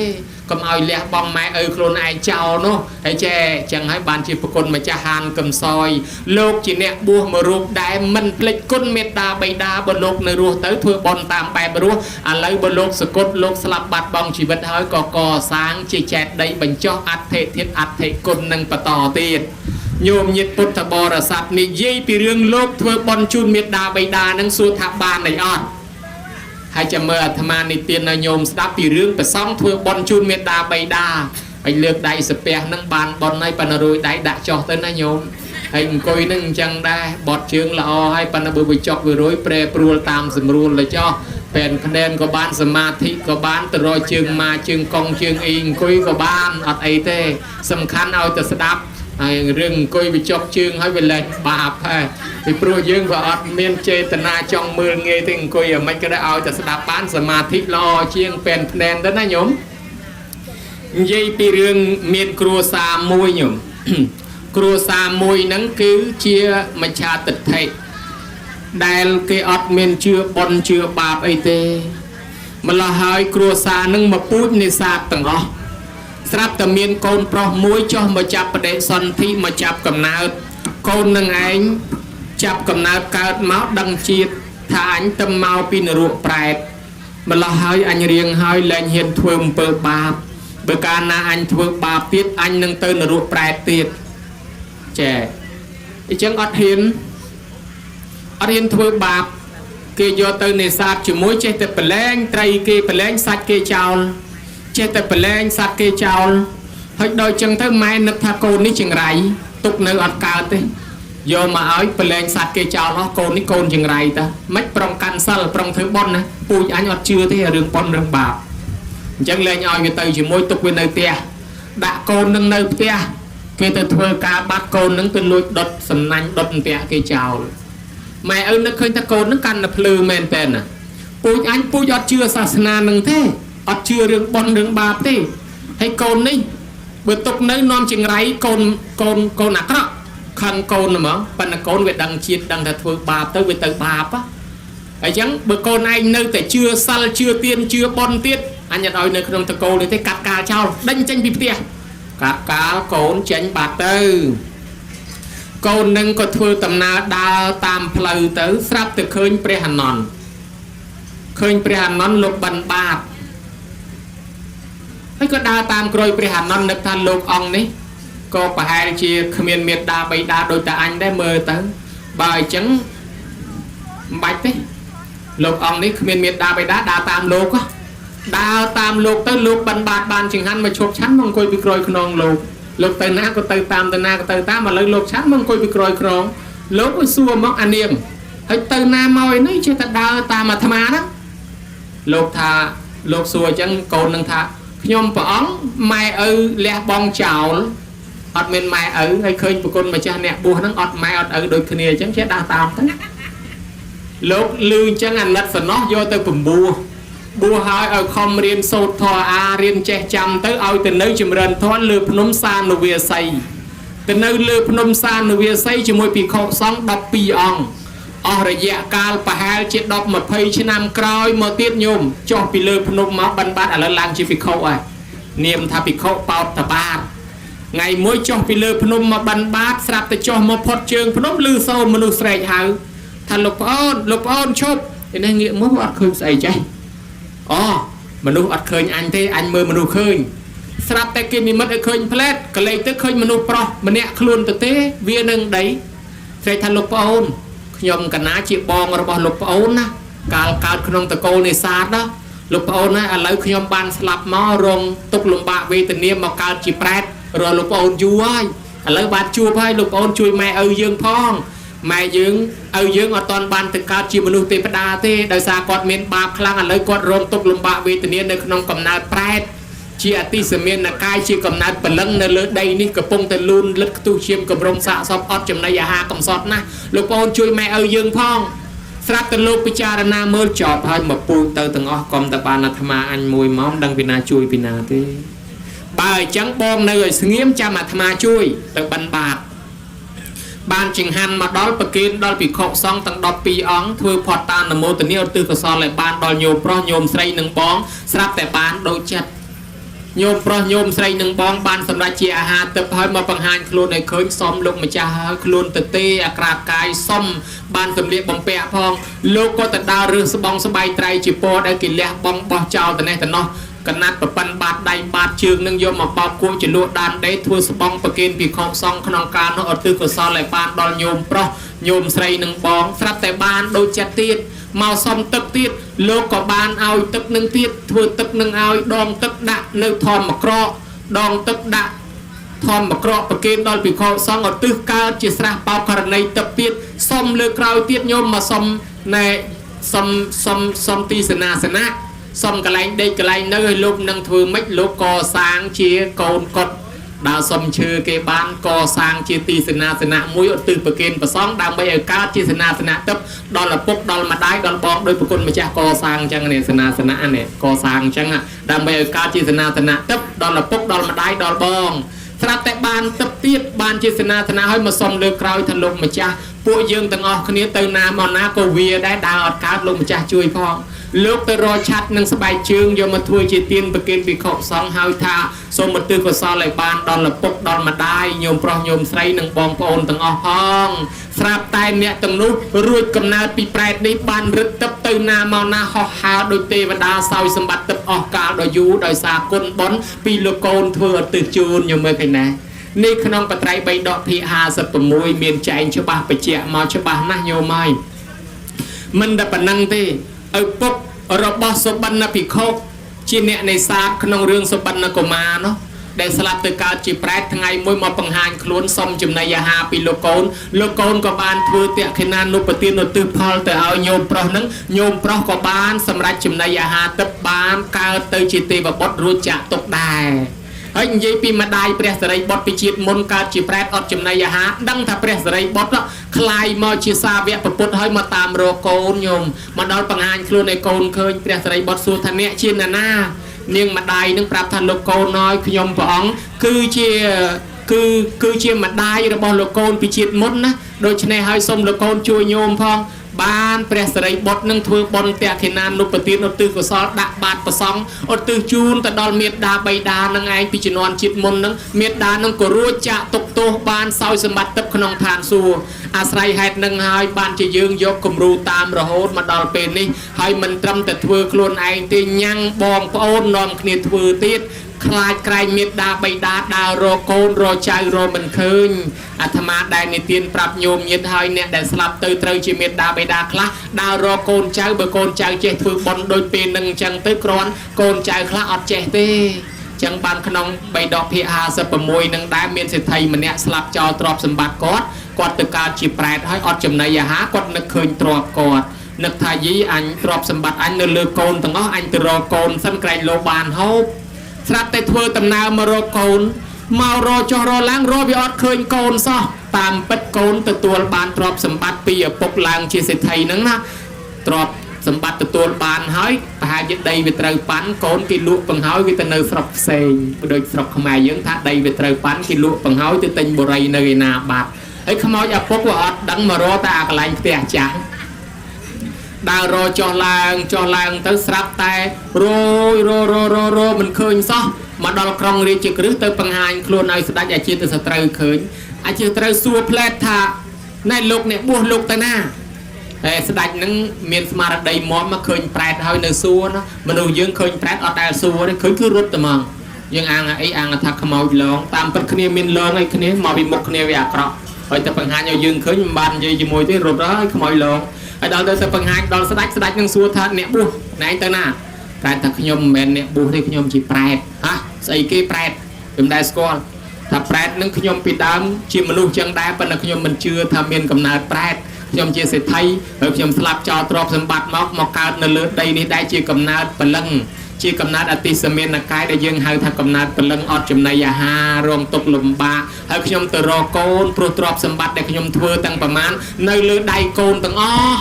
A: កុំឲ្យលះបង់ម៉ែឪខ្លួនឯងចោលនោះហើយចេះចឹងហើយបានជាប្រគុណម្ចាស់ហានកឹមសយលោកជាអ្នកបួសមួយរូបដែលមិនភ្លេចគុណមេត្តាបិតាបើលោកនៅរស់ទៅធ្វើបុណ្យតាមបែបរស់ឥឡូវបើលោកសគត់លោកស្លាប់បាត់បង់ជីវិតហើយក៏កសាងជាចេតិយបញ្ចុះអដ្ឋិធាតុអដ្ឋិគុណនឹងបន្តទៀតញោមញាតិពុទ្ធបរិស័ទនិយាយពីរឿងលោកធ្វើបុណ្យជូនមេត្តាបិតានឹងសួរថាបានអីអត់ហើយចាំមើលអាត្មានិទានឲ្យញោមស្ដាប់ពីរឿងប្រសង់ធ្វើបុណ្យជូនមេត្តាបិតាហើយលើកដៃសាពះនឹងបានបុណ្យហើយប៉ុន្តែរួយដៃដាក់ចុះទៅណាញោមហើយអង្គុយនឹងអញ្ចឹងដែរបត់ជើងល្អហើយប៉ុន្តែបើវាចុកវារួយប្រែប្រួលតាមស្រួលទៅចុះបែនភ្នែនក៏បានសមាធិក៏បានទៅរកជើងម៉ាជើងកងជើងអីអង្គុយក៏បានអត់អីទេសំខាន់ឲ្យតែស្ដាប់ហើយរឿងអង្គុយវាចុកជើងហើយវាលែងបាបហើយពីព្រោះយើងក៏អត់មានចេតនាចង់មើលងាយទេអង្គុយឲ្យមិនក៏ได้ឲ្យតែស្ដាប់បានសមាធិល្អជាងបែនភ្នែនទៅណាញោមនិយាយពីរឿងមានគ្រួសារមួយញោមគ្រួសារមួយហ្នឹងគឺជាមច្ឆាទិដ្ឋិដែលគេអត់មានជឿបុណ្យជឿបាបអីទេម្ល៉េះហើយគ្រួសារហ្នឹងមកពូជនេសាទទាំងអស់ស្រាប់តែមានកូនប្រុសមួយចុះមកចាប់បដិសន្ធិមកចាប់កំណើតកូននឹងឯងចាប់កំណើតកើតមកដឹងជាតិថាអញទៅមកពីនរកប្រែតម្ល៉េះហើយអញរៀងហើយលែងហ៊ានធ្វើអំពើបាបបើកាលណាអញធ្វើបាបទៀតអញនឹងទៅនរកប្រែតទៀតចែអញ្ចឹងអត់ហ៊ានធ្វើបាបគេយកទៅនេសាទជាមួយចេះតែប្រឡែងត្រីគេប្រឡែងសាច់គេចោលចេះតែប្រឡែងសត្វគេចោលហើយដល់ចឹងទៅម៉ែនឹកថាកូននេះចង្រៃទុកនៅអត់កើតទេយកមកឲ្យប្រឡែងសត្វគេចោលអស់កូននេះកូនចង្រៃតាមិនប្រុងកាន់សិលប្រុងធ្វើបុណ្យណាពូជអញអត់ជឿទេរឿងបុណ្យរឿងបាបអញ្ចឹងលែងឲ្យវាទៅជាមួយទុកវានៅផ្ទះដាក់កូននឹងនៅផ្ទះគេទៅធ្វើការបាត់កូននឹងទៅលួចដុតសំណាញ់ដុតអន្ទាក់គេចោលម៉ែឪនឹកឃើញថាកូននឹងកាន់តែភ្លឺមែនតើណាព ពូជអញពូជអត់ជឿសាសនានឹងទេអត់ជឿរឿងបុណ្យរឿងបាបទេហើយកូននេះបើទុកនៅនាំចង្រៃកូនកូនកូនអាក្រក់ខឹងកូនហ្មងប៉ុន្តែកូនវាដឹងជាតិដឹងថាធ្វើបាបទៅវាទៅបាបអញ្ចឹងបើកូនឯងនៅតែជឿសិលជឿទានជឿបុណ្យទៀតអញអត់ឲ្យនៅក្នុងតកូលនេះទេកាត់កាលចោលដេញចេញពីផ្ទះកាត់កាលកូនចេញបាត់ទៅកូននឹងក៏ធ្វើដំណើរដើរតាមផ្លូវទៅស្រាប់តែឃើញព្រះអានន្ទឃើញព្រះអានន្ទលោកបិណ្ឌបាតហើយក៏ដើរតាមក្រោយព្រះអានន្ទនឹកថាលោកអង្គនេះក៏ប្រហែលជាគ្មានមេត្តាបិតាដូចតែអញដែរមើលទៅបើអញ្ចឹងមិនបាច់ទេលោកអង្គនេះគ្មានមេត្តាបិតាដើរតាមលោកដើរតាមលោកទៅលោកបិណ្ឌបាតបានចង្ហាន់មកឈប់ឆាន់មកអង្គុយពីក្រោយខ្នងលោកលោកទៅណាក៏ទៅតាមទៅណាក៏ទៅតាមឥឡូវលោកឆាន់មកអង្គុយពីក្រោយខ្នងលោកក៏សួរមកអានាងហើយទៅណាមកឯនេះចេះតែដើរតាមអាត្មាហ្នឹងលោកថាលោកសួរអញ្ចឹងកូននឹងថាខ្ញុំព្រះអង្គម៉ែឪលះបង់ចោលអត់មានម៉ែឪហើយឃើញប្រគុណម្ចាស់អ្នកបួសហ្នឹងអត់ម៉ែអត់ឪដូចគ្នាអញ្ចឹងចេះដើរតាមទៅលោកលឺអញ្ចឹងអាណិតសំណោះយកទៅពំបួសបួសហើយឲ្យខំរៀនសូត្រធម៌អារៀនចេះចាំទៅឲ្យទៅនៅចម្រើនធម៌លើភ្នំសានុវាសីទៅនៅលើភ្នំសានុវាសីជាមួយភិក្ខុសង្ឃ12អង្គអស់រយៈកាលប្រហែលជា10 20ឆ្នាំក្រោយមកទៀតញោមចុះពីលើភ្នំមកបិណ្ឌបាតឥឡូវឡើងជាភិក្ខុហើយនាមថាភិក្ខុបោតបាតថ្ងៃមួយចុះពីលើភ្នំមកបិណ្ឌបាតស្រាប់តែចុះមកផុតជើងភ្នំឮសូរមនុស្សស្រែកហៅថាលោកប្អូនលោកប្អូនឈប់ឯនេះងាកមកអត់ឃើញស្អីចេះអូមនុស្សអត់ឃើញអញទេអញមើលមនុស្សឃើញស្រាប់តែគេនិមិត្តឲ្យឃើញផ្លែតកលេចទៅឃើញមនុស្សប្រុសម្នាក់ខ្លួនទៅទេវានឹងដីស្រែកថាលោកប្អូនខ្ញុំកណាជាបងរបស់លោកប្អូនណាកាលកើតក្នុងតកូលនេសាទណាលោកប្អូនណាឥឡូវខ្ញុំបានស្លាប់មករងទុក្ខលំបាកវេទនាមកកើតជាប្រែតរកលោកប្អូនយូរហើយឥឡូវបានជួបហើយលោកប្អូនជួយម៉ែឪយើងផងម៉ែយើងឪយើងអត់ទាន់បានទៅកើតជាមនុស្សទេវតាទេដោយសារគាត់មានបាបខ្លាំងឥឡូវគាត់រងទុក្ខលំបាកវេទនានៅក្នុងកំណើតប្រែតជាអតិសមានកាយជាកំណើតព្រលឹងនៅលើដីនេះកំពុងតែលូនលិតខ្ទុះឈាមកម្រងសាកសពអត់ចំណីអាហារកំសត់ណាស់លោកប្អូនជួយម៉ែឪយើងផងស្រាប់តែលោកពិចារណាមើលចប់ហើយមកពូជទៅទាំងអស់កុំតែបានអាត្មាអញមួយមកមិនដឹងពីណាជួយពីណាទេបើអញ្ចឹងបងនៅឲ្យស្ងៀមចាំអាត្មាជួយទៅបិណ្ឌបាតបានចង្ហាន់មកដល់ប្រគេនដល់ភិក្ខុសង្ឃទាំង12អង្គធ្វើផតតានមោទនាឧទ្ទិសកុសលឲ្យបានដល់ញោមប្រុសញោមស្រីនិងបងស្រាប់តែបានដូចចិត្តញោមប្រុសញោមស្រីនិងបងបានសម្រេចជាអាហារទឹកហើយមកបង្ហាញខ្លួនឲ្យឃើញសុំលោកម្ចាស់ហើយខ្លួនទៅទេអាក្រាតកាយសុំបានសម្លៀកបំពាក់ផងលោកក៏ទៅដើររើសស្បង់ស្បៃត្រៃជាពណ៌ដែលគេលះបង់បោះចោលទៅនេះទៅនោះកណាត់ប្រប៉ិនបាតដៃបាតជើងនឹងយកមកបោកគក់ជាលក់ដានដេធ្វើស្បង់ប្រគេនភិក្ខុសង្ឃក្នុងការនោះឧទ្ទិសកុសលឲ្យបានដល់ញោមប្រុសញោមស្រីនិងបងស្រាប់តែបានដូចចិត្តទៀតមកសុំទឹកទៀតលោកក៏បានឲ្យទឹកនឹងទៀតធ្វើទឹកនឹងឲ្យដងទឹកដាក់នៅធម្មក្រកដងទឹកដាក់ធម្មក្រកប្រគេនដល់ភិក្ខុសង្ឃឧទ្ទិសកើតជាស្រះបោកករណីទឹកទៀតសុំលើក្រោយទៀតញោមមកសុំណែសុំសុំសុំទីសេនាសនៈសុំកន្លែងដេកកន្លែងនៅឲ្យលោកនឹងធ្វើម៉េចលោកកសាងជាកូនកុដដើរសុំឈើគេបានកសាងជាទីសេនាសនៈមួយឧទ្ទិសប្រគេនព្រះសង្ឃដើម្បីឲ្យកើតជាសេនាសនៈទឹកដល់ឪពុកដល់ម្ដាយដល់បងដោយប្រគុណម្ចាស់កសាងអញ្ចឹងនេះសេនាសនៈនេះកសាងអញ្ចឹងដើម្បីឲ្យកើតជាសេនាសនៈទឹកដល់ឪពុកដល់ម្ដាយដល់បងស្រាប់តែបានទឹកទៀតបានជាសេនាសនៈឲ្យមកសុំលើក្រោយថាលោកម្ចាស់ពួកយើងទាំងអស់គ្នាទៅណាមកណាក៏វាដែរដើរអត់កើតលោកម្ចាស់ជួយផងលោកទៅរកឆាត់និងស្បែកជើងយកមកធ្វើជាទានប្រគេនភិក្ខុសង្ឃហើយថាសូមឧទ្ទិសកុសលឲ្យបានដល់ឪពុកដល់ម្ដាយញោមប្រុសញោមស្រីនិងបងប្អូនទាំងអស់ផងស្រាប់តែអ្នកទាំងនោះរួចកំណើតពីប្រែតនេះបានរឹតទឹកទៅណាមកណាហោះហើរដោយទេវតាសោយសម្បត្តិទឹកអស់កាលដ៏យូរដោយសារគុណបុណ្យពីលោកកូនធ្វើឧទ្ទិសជូនញោមមើលឃើញណានេះក្នុងបត្រៃបីដកភាគ56មានចែងច្បាស់បញ្ជាក់មកច្បាស់ណាស់ញោមហើយមិនតែប៉ុណ្ណឹងទេឪពុករបស់សុបិនភិក្ខុជាអ្នកនេសាទក្នុងរឿងសុបិនកុមារនោះដែលស្លាប់ទៅកើតជាប្រែតថ្ងៃមួយមកបង្ហាញខ្លួនសុំចំណីអាហារពីលោកកូនលោកកូនក៏បានធ្វើតក្ខិណានុបទានឧទ្ទិសផលទៅឲ្យញោមប្រុសនឹងញោមប្រុសក៏បានសម្រេចចំណីអាហារទឹកបានកើតទៅជាទេវបុត្ររួចចាក់ទុកដែរ ហើយនិយាយពីម្ដាយព្រះសិរីបុត្រពីជាតិមុនកើតជាប្រែតអត់ចំណីអាហារដឹងថាព្រះសិរីបុត្រคล้ายមកជាសាវកពុទ្ធហើយមកតាមរកកូនញោមមកដល់បង្ហាញខ្លួនឲ្យកូនឃើញព្រះសិរីបុត្រសួរថាអ្នកជាណានានាងម្ដាយនឹងប្រាប់ថាលោកកូនហើយខ្ញុំព្រះអង្គគឺជាគឺគឺជាម្ដាយរបស់លោកកូនពីជាតិមុនណាដូច្នេះហើយសូមលោកកូនជួយញោមផងបានព្រះសិរីបុត្រនឹងធ្វើបុណ្យតក្ខិណានុបទានឧទ្ទិសកុសលដាក់បាតប្រសង់ឧទ្ទិសជូនទៅដល់មេដាបៃតានឹងឯងពីជំនាន់ជាតិមុននឹងមេដានឹងក៏រួចចាក់ទុកទោសបានសោយសម្បត្តិទឹកក្នុងឋានសួគ៌អាស្រ័យហេតុនឹងហើយបានជាយើងយកគំរូតាមរហូតមកដល់ពេលនេះហើយមិនត្រឹមតែធ្វើខ្លួនឯងទេញ៉ាំងបងប្អូននាំគ្នាធ្វើទៀតខ្លាចក្រែងមេដាបៃតាដើររកកូនរកចៅរកមិនឃើញអាត្មាដែលនិទានប្រាប់ញោមញាតហើយអ្នកដែលស្លាប់ទៅត្រូវជាមេដាបៃតាខ្លះដើររកកូនចៅបើកូនចៅចេះធ្វើបុណ្យដូចពេលនឹងអញ្ចឹងទៅគ្រាន់កូនចៅខ្លះអត់ចេះទេចឹងបានក្នុងបៃដកភាគ56នឹងដែរមានសេដ្ឋីម្នាក់ស្លាប់ចោលទ្រព្យសម្បត្តិគាត់គាត់ទៅកើតជាប្រែតហើយអត់ចំណីអាហារគាត់នឹកឃើញទ្រព្យគាត់នឹកថាយីអញទ្រព្យសម្បត្តិអញនៅលើកូនទាំងអស់អញទៅរកកូនសិនក្រែងលោបានហូបស្រាប់តែធ្វើដំណើរមករកកូនមករកចុះរកឡើងរកវាអត់ឃើញកូនសោះតាមពិតកូនទទួលបានទ្រព្យសម្បត្តិពីឪពុកឡើងជាសេដ្ឋីហ្នឹងណាទ្រព្យសម្បត្តិទទួលបានហើយប្រហែលជាដីវាត្រូវប៉ាន់កូនគេលក់បង្ហើយវាទៅនៅស្រុកផ្សេងដូចស្រុកខ្មែរយើងថាដីវាត្រូវប៉ាន់គេលក់បង្ហើយទៅទិញបុរីនៅឯណាបាត់ហើយខ្មោចឪពុកវាអត់ដឹងមករកតែអាកន្លែងផ្ទះចាស់ដើររចុះឡើងចុះឡើងទៅស្រាប់តែរយររររមិនឃើញសោះមកដល់ក្រុងរាជក្រឹសទៅបង្ហាញខ្លួនឲ្យស្ដេចអាជាតសត្រូវឃើញអាជាត្រូវសួរផ្លែតថាណែលោកអ្នកបួសលោកទៅណាហើយស្ដេចនឹងមានស្មារតីមាំមកឃើញប្រែតហើយនៅសួរណាមនុស្សយើងឃើញប្រែតអត់ដែលសួរទេឃើញគឺរត់តែហ្មងយើងអាងអីអាងថាខ្មោចលងតាមពិតគ្នាមានលងអីគ្នាមកពីមុខគ្នាវាអាក្រក់ហើយតែបង្ហាញឲ្យយើងឃើញមិនបាននិយាយជាមួយទេរត់ហើយខ្មោចលងហើយដល់ទៅទៅបង្ហាញដល់ស្ដេចស្ដេចនឹងសួរថាអ្នកបួសណែឯងទៅណាប្រែតថាខ្ញុំមិនមែនអ្នកបួសទេខ្ញុំជាប្រែតហ៎ស្អីគេប្រែតខ្ញុំដែរស្គាល់ថាប្រែតនឹងខ្ញុំពីដើមជាមនុស្សចឹងដែរប៉ុន្តែខ្ញុំមិនជឿថាមានកំណើតប្រែតខ្ញុំជាសេដ្ឋីហើយខ្ញុំស្លាប់ចោលទ្រព្យសម្បត្តិមកមកកើតនៅលើដីនេះដែរជាកំណើតព្រលឹងជាកំណើតអតិសមានកាយដែលយើងហៅថាកំណើតព្រលឹងអត់ចំណីអាហាររងទុក្ខលំបាកហើយខ្ញុំទៅរកកូនព្រោះទ្រព្យសម្បត្តិដែលខ្ញុំធ្វើទាំងប្រមាណនៅលើដៃកូនទាំងអស់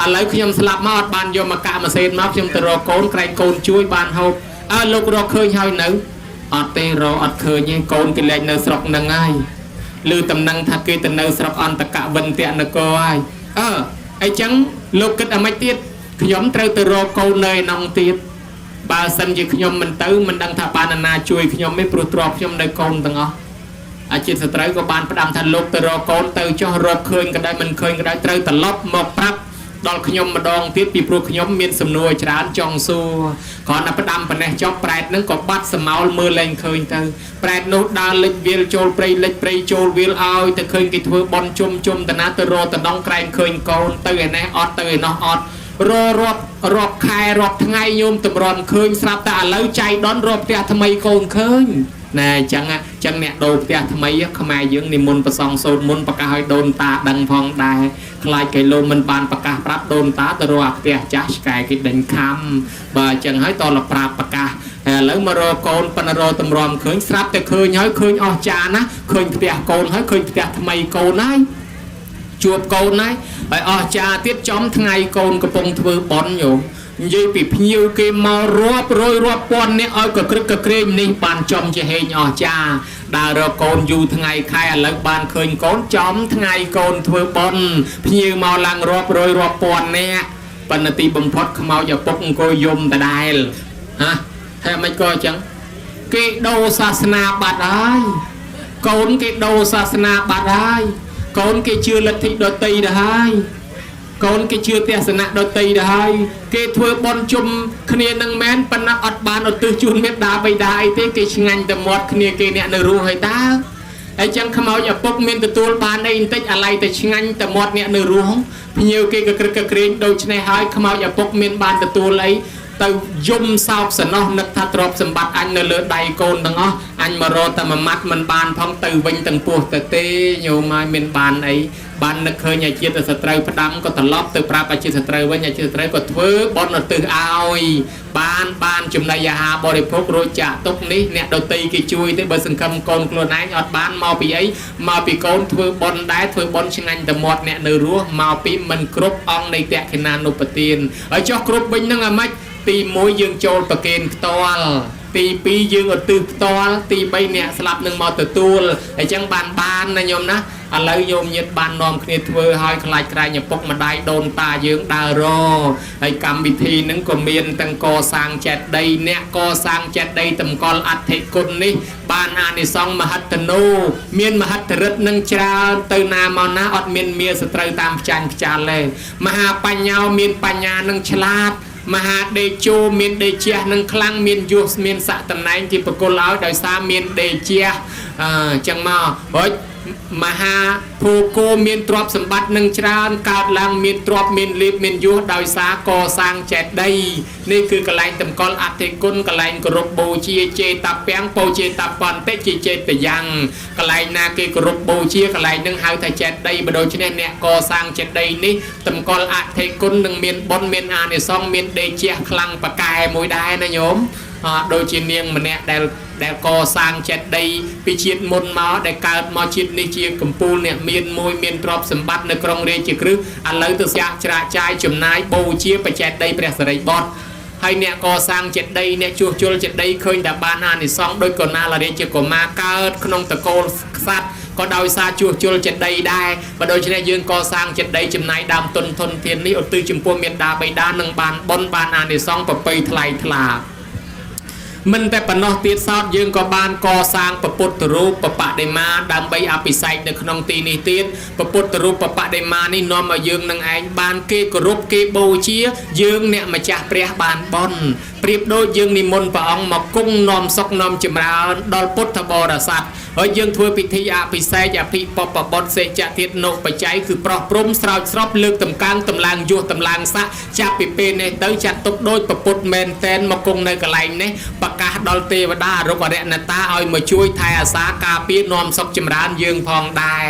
A: ឥឡូវខ្ញុំស្លាប់មកអត់បានយកមកកម្មសេនមកខ្ញុំទៅរកកូនក្រែងកូនជួយបានហូបអើលោករកឃើញហើយនៅអត់ទេរកអត់ឃើញទេកូនគេលែងនៅស្រុកនឹងហើយឬតំណឹងថាគេទៅនៅស្រុកអន្តកវិន្ទនគរហើយអើអីចឹងលោកគិតអាម៉េចទៀតខ្ញុំត្រូវទៅរកកូននៅឯនងទៀតបើសិនជាខ្ញុំមិនទៅមិនដឹងថាបានណាជួយខ្ញុំទេព្រោះទ្រព្យខ្ញុំនៅកូនទាំងអស់អាជាតិសត្រូវក៏បានផ្ដាំថាលោកទៅរកកូនទៅចោះរកឃើញក៏ដោយមិនឃើញក៏ដោយត្រូវត្រឡប់មកប្រាប់ដល់ខ្ញុំម្ដងទៀតពីព្រោះខ្ញុំមានសំណួរច្រើនចង់សួរគ្រាន់តែផ្ដាំប៉ុណ្ណេះចុះប្រែតនឹងក៏បាត់សមោលមើលលែងឃើញទៅប្រែតនោះដើរលិចវាលចូលព្រៃលិចព្រៃចូលវាលឲ្យទៅឃើញគេធ្វើបន់ជុំជុំតាណាទៅរកតំណងក្រែងឃើញកូនទៅឯនេះអត់ទៅឯនោះអត់ររាប់រាប់ខែរាប់ថ្ងៃញោមតម្រាំឃើញស្រាប់តែឥឡូវចៃដនរកផ្ទះថ្មីកូនឃើញណែអញ្ចឹងអញ្ចឹងអ្នកដូរផ្ទះថ្មីខ្មែរយើងនិមន្តប្រសងសូត្រមុនប្រកាសឲ្យដូនតាដឹងផងដែរខ្លាចគេលោមិនបានប្រកាសប្រាប់ដូនតាទៅរកអាផ្ទះចាស់ឆ្កែគេដេញខំបើអញ្ចឹងហើយតលប្រាប់ប្រកាសហើយឥឡូវមករកកូនប៉ុន្តែរកតម្រាំឃើញស្រាប់តែឃើញហើយឃើញអស់ចាណាឃើញផ្ទះកូនហើយឃើញផ្ទះថ្មីកូនហើយជួបកូនហើយហើយអស់ចាទៀតចំថ្ងៃកូនកំពុងធ្វើបន់ញោមនិយាយពីភ្ញៀវគេមករាប់រយរាប់ពាន់នាក់ឲ្យកក្រឹកកក្រែងនេះបានចំជាហេងអស់ចាដើររកកូនយូរថ្ងៃខែឥឡូវបានឃើញកូនចំថ្ងៃកូនធ្វើបន់ភ្ញៀវមកឡើងរាប់រយរាប់ពាន់នាក់ប៉ុន្តែទីបំផុតខ្មោចឪពុកអង្គុយយំដដែលហ៎ហើយមិនក៏អញ្ចឹងគេដូរសាសនាបាត់ហើយកូនគេដូរសាសនាបាត់ហើយកូនគេជឿលទ្ធិដតីទៅហើយកូនគេជឿទស្សនៈដតីទៅហើយគេធ្វើបន់ជុំគ្នានឹងមែនប៉ុន្តែអត់បានឧទ្ទិសជូនមេដាបៃតាអីទេគេឆ្ងាញ់តែមាត់គ្នាគេអ្នកនៅរស់ហើយតើហើយចឹងខ្មោចឪពុកមានទទួលបានអីបន្តិចអាឡ័យតែឆ្ងាញ់តែមាត់អ្នកនៅរស់ភ្ញៀវគេក៏ក្រឹកក៏ក្រែងដូច្នេះហើយខ្មោចឪពុកមានបានទទួលអី ទៅយំសោកសណោះនឹកថាទ្រព្យសម្បត្តិអញនៅលើដៃកូនទាំងអស់អញមករកតែមួយម៉ាត់មិនបានផងទៅវិញទាំងពោះទៅទេញោមហើយមានបានអីបាននឹកឃើញអាជាតិសត្រូវផ្ដាំក៏ត្រឡប់ទៅប្រាប់អាជាតិសត្រូវវិញអាជាតិសត្រូវក៏ធ្វើបន់ឧទ្ទិសឲ្យបានចំណីអាហារបរិភោគរួចចាក់ទុកនេះអ្នកដតីគេជួយទេបើសង្ឃឹមកូនខ្លួនឯងអត់បានមកពីអីមកពីកូនធ្វើបន់ដែរធ្វើបន់ឆ្ងាញ់តែមាត់អ្នកនៅរស់មកពីមិនគ្រប់អង្គនៃតក្ខិណានុបទានហើយចុះគ្រប់វិញហ្នឹងអាម៉េចទី1យើងចូលប្រគេនផ្ទាល់ទី2យើងឧទ្ទិសផ្ទាល់ទី3អ្នកស្លាប់នឹងមកទទួលអញ្ចឹងបានណាញោមណាឥឡូវញោមញាតបាននាំគ្នាធ្វើឲ្យខ្លាចក្រែងឪពុកម្ដាយដូនតាយើងដើររហើយកម្មវិធីនឹងក៏មានទាំងកសាងចេតិយអ្នកកសាងចេតិយតម្កល់អធិគុណនេះបានអានិសង្សមហត្តនោមានមហិទ្ធិឫទ្ធិនឹងច្រើនទៅណាមកណាអត់មានមាសត្រូវតាមផ្ចាញ់ផ្ចាលទេមហាបញ្ញោមានបញ្ញានឹងឆ្លាតមហាដេជោមានដេជះនឹងខ្លាំងមានយុសមានស័ក្តិតំណែងជាប្រគល់ឲ្យដោយសារមានដេជះអញ្ចឹងមកហុចមហាភោគោមានទ្រព្យសម្បត្តិនឹងច្រើនកើតឡើងមានទ្រព្យមានលៀបមានយុសដោយសារកសាងចេតិយនេះគឺកន្លែងតម្កល់អធិគុណកន្លែងគោរពបូជាចេតពាំងបូជាតបន្តិជាចេតយ៉ាងកន្លែងណាគេគោរពបូជាកន្លែងនឹងហៅថាចេតិយបើដូច្នេះអ្នកកសាងចេតិយនេះតម្កល់អធិគុណនឹងមានបុណ្យមានអានិសង្សមានដេជះខ្លាំងប៉កែមួយដែរណាញោមដូចជានាងម្នាក់ដែលកសាងចេតិយពីជាតិមុនមកដែលកើតមកជាតិនេះជាកំពូលអ្នកមានមួយមានទ្រព្យសម្បត្តិនៅក្រុងរាជក្រឹសឥឡូវទៅចាក់ច្រាកចាយចំណាយបូជាបច្ចេតិយព្រះសិរីបុត្រហើយអ្នកកសាងចេតិយអ្នកជួសជុលចេតិយឃើញតែបានអានិសង្សដោយកណាលរាជកុមារកើតក្នុងតកូលក្សត្រក៏ដោយសារជួសជុលចេតិយដែរបើដូច្នេះយើងកសាងចេតិយចំណាយដើមទុនធនធាននេះឧទ្ទិសចំពោះមេដាបៃតានឹងបានបុណ្យបានអានិសង្សប្រពៃថ្លៃថ្លាមិនតែប៉ុណ្ណោះទៀតសោតយើងក៏បានកសាងព្រះពុទ្ធរូបបដិមាដើម្បីអភិសេកនៅក្នុងទីនេះទៀតព្រះពុទ្ធរូបបដិមានេះនាំឲ្យយើងនឹងឯងបានគេគោរពគេបូជាយើងអ្នកម្ចាស់ព្រះបានបុណ្យប្រៀបដូចយើងនិមន្តព្រះអង្គមកគង់នាំសុខនាំចម្រើនដល់ពុទ្ធបរិស័ទហើយយើងធ្វើពិធីអភិសេកអភិបពបុត្រសេចធាតុនុបច្ច័យគឺប្រោះព្រំស្រោចស្រពលើកតម្កើងតម្លើងយោះតម្លើងស័កចាប់ពីពេលនេះទៅចាត់ទុកដូចព្រះពុទ្ធមែនតែនមកគង់នៅកន្លែងនេះប្រកាសដល់ទេវតាអរុក្ខរណតាឲ្យមកជួយថែអាសាការពារនាំសុខចម្រើនយើងផងដែរ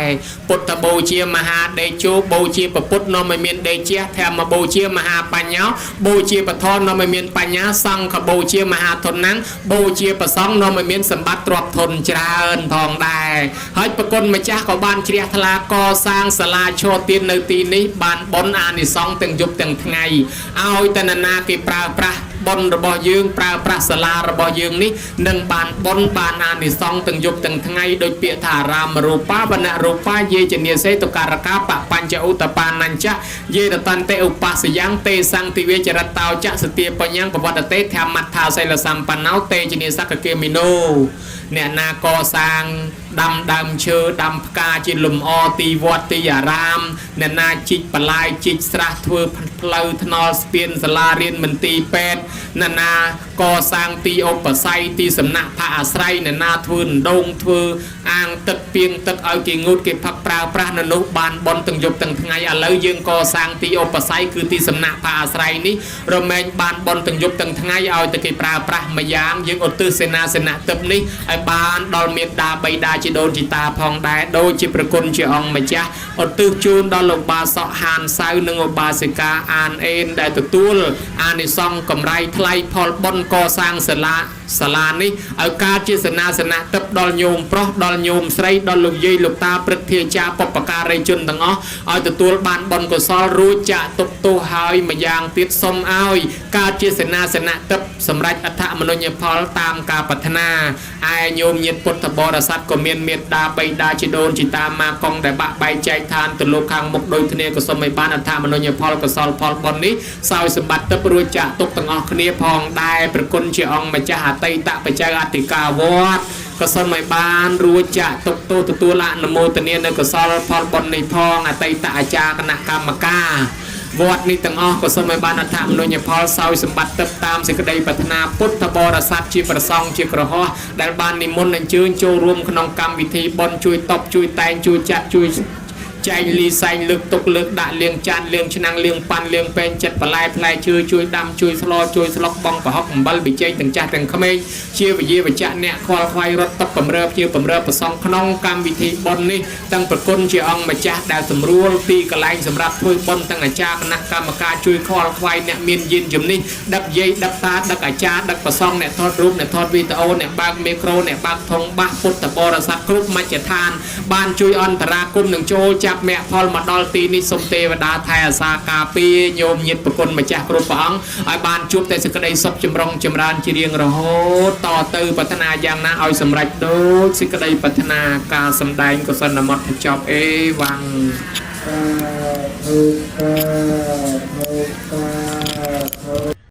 A: ពុទ្ធបូជាមហាដេជោបូជាព្រះពុទ្ធនាំឲ្យមានដេជះធម្មបូជាមហាបញ្ញោបូជាពធនាំឲ្យមានបញ្ញាសង្ឃបូជាមហាធនណាំងបូជាប្រសង្ឃនាំឲ្យមានសម្បត្តិទ្រព្យធនច្រើនផងដែរហើយប្រគុណម្ចាស់ក៏បានជ្រះថ្លាកសាងសាលាឈរទាននៅទីនេះបានបុណ្យអានិសង្សទាំងយប់ទាំងថ្ងៃឲ្យតនណាគេប្រើប្រាស់បុណ្យរបស់យើងប្រើប្រាស់សាលារបស់យើងនេះនឹងបានបុណ្យបានអានិសង្សទាំងយប់ទាំងថ្ងៃដោយពាក្យថារាមរូបាវនរូបាយេចនាសេតុការកាបបញ្ចឧតបានញ្ចៈយេរតន្តិឧបសយ៉ាងទេសង្ទិវេចរតោចសទាបញ្ញងបវត្តទេធម្មដ្ឋាសិលសម្បណ្ណោទេចនាសកគាមិណោអ្នកណាកសាងដាំដើមឈើដាំផ្កាជាលំអទីវត្តទីអារាមអ្នកណាជីកបន្លាយជីកស្រះធ្វើផ្លូវថ្នល់ស្ពានសាលារៀនមន្ទីរពេទ្យអ្នកណាកសាងទីឧបស័យទីសំណាក់ផាអាស្រ័យអ្នកណាធ្វើដណ្ដងធ្វើអាងទឹកពីងទឹកឲ្យគេងូតគេផឹកប្រើប្រាស់នៅនោះបានបុណ្យទាំងយប់ទាំងថ្ងៃឥឡូវយើងកសាងទីឧបស័យគឺទីសំណាក់ផាអាស្រ័យនេះរមែងបានបុណ្យទាំងយប់ទាំងថ្ងៃឲ្យតែគេប្រើប្រាស់មួយយ៉ាងយើងឧទ្ទិសសេនាសនៈទឹកនេះឲ្យបានដល់មេដាបៃតាជីដូនជីតាផងដែរដូចជាប្រគុណជាអង្គម្ចាស់ឧទ្ទិសជូនដល់លោកបាសកហានសៅនិងឧបាសិកាអានអេនដែលទទួលអានិសង្សកម្រៃថ្លៃផលបុណ្យកសាងសាលានេះឲ្យកើតជាសេនាសនៈទឹកដល់ញោមប្រុសដល់ញោមស្រីដល់លោកយាយលោកតាព្រឹទ្ធាចារ្យបុព្វការីជនទាំងអស់ឲ្យទទួលបានបុណ្យកុសលរួចចាក់ទុកទោសហើយម្យ៉ាងទៀតសូមឲ្យកើតជាសេនាសនៈទឹកសម្រាប់អដ្ឋមនុញ្ញផលតាមការប្រាថ្នាឯញោមញាតិពុទ្ធបរិស័ទក៏មានមេត្តាបៃតាជីដូនជីតាម៉ាកុងដែលបាក់បែកចែកឋានទៅលោកខាងមុខដូចគ្នាក៏សូមឲ្យបានអដ្ឋមនុញ្ញផលកុសលផលបុណ្យនេះសោយសម្បត្តិទឹករួចចាក់ទុកទាំងអស់គ្នាផងដែរប្រគុណជាអង្គម្ចាស់អតីតបច្ច័យអធិការវត្តក៏សូមឲ្យបានរួចចាក់ទុកទោសទទួលអនុមោទនានៅកុសលផលបុណ្យនេះផងអតីតអាចារ្យគណៈកម្មការវត្តនេះទាំងអស់ក៏សូមឲ្យបានអដ្ឋមនុញ្ញផលសោយសម្បត្តិទឹកតាមសេចក្តីប្រាថ្នាពុទ្ធបរិស័ទជាប្រសង់ជាក្រហោះដែលបាននិមន្តអញ្ជើញចូលរួមក្នុងកម្មវិធីបុណ្យជួយតបជួយតែងជួយចាត់ជួយ ចែកលីសែងលើកទុកលើកដាក់លៀងចានលៀងឆ្នាំងលៀងប៉ាន់លៀងពេងចិត្តបន្លែផ្លែឈើជួយដាំជួយស្លជួយស្លុកបងប្រហុកអំបិលប៊ីចេងទាំងចាស់ទាំងក្មេងជាវិយាវចៈអ្នកខ្វល់ខ្វាយរត់តុកបំរើជាបំរើប្រសងក្នុងកម្មវិធីបុណ្យនេះទាំងប្រគុណជាអង្គម្ចាស់ដែលសម្រួលទីកន្លែងសម្រាប់ធ្វើបុណ្យទាំងអាចារ្យគណៈកម្មការជួយខ្វល់ខ្វាយអ្នកមានយានជំនិះដឹកយាយដឹកតាដឹកអាចារ្យដឹកប្រសងអ្នកថតរូបអ្នកថតវីដេអូអ្នកបើកមីក្រូអ្នកបើកធុងបាសពុទ្ធបរិស័ទគ្រប់មជ្ឈដ្ឋានបានជួយអន្តរាគមន៍នឹងចូលចាប់មគ្គផលមកដល់ទីនេះសូមទេវតាថែអាសាការពារញោមញាតប្រគុណម្ចាស់គ្រប់ព្រះអង្គឲ្យបានជួបតែសេចក្តីសុខចម្រុងចម្រើនជារៀងរហូតតទៅប្រាថ្នាយ៉ាងណាឲ្យសម្រេចដូចសេចក្តីប្រាថ្នាការសម្ដែងកុសលមត្តចប់អេវ៉ាំង
B: សាធុសាធុសា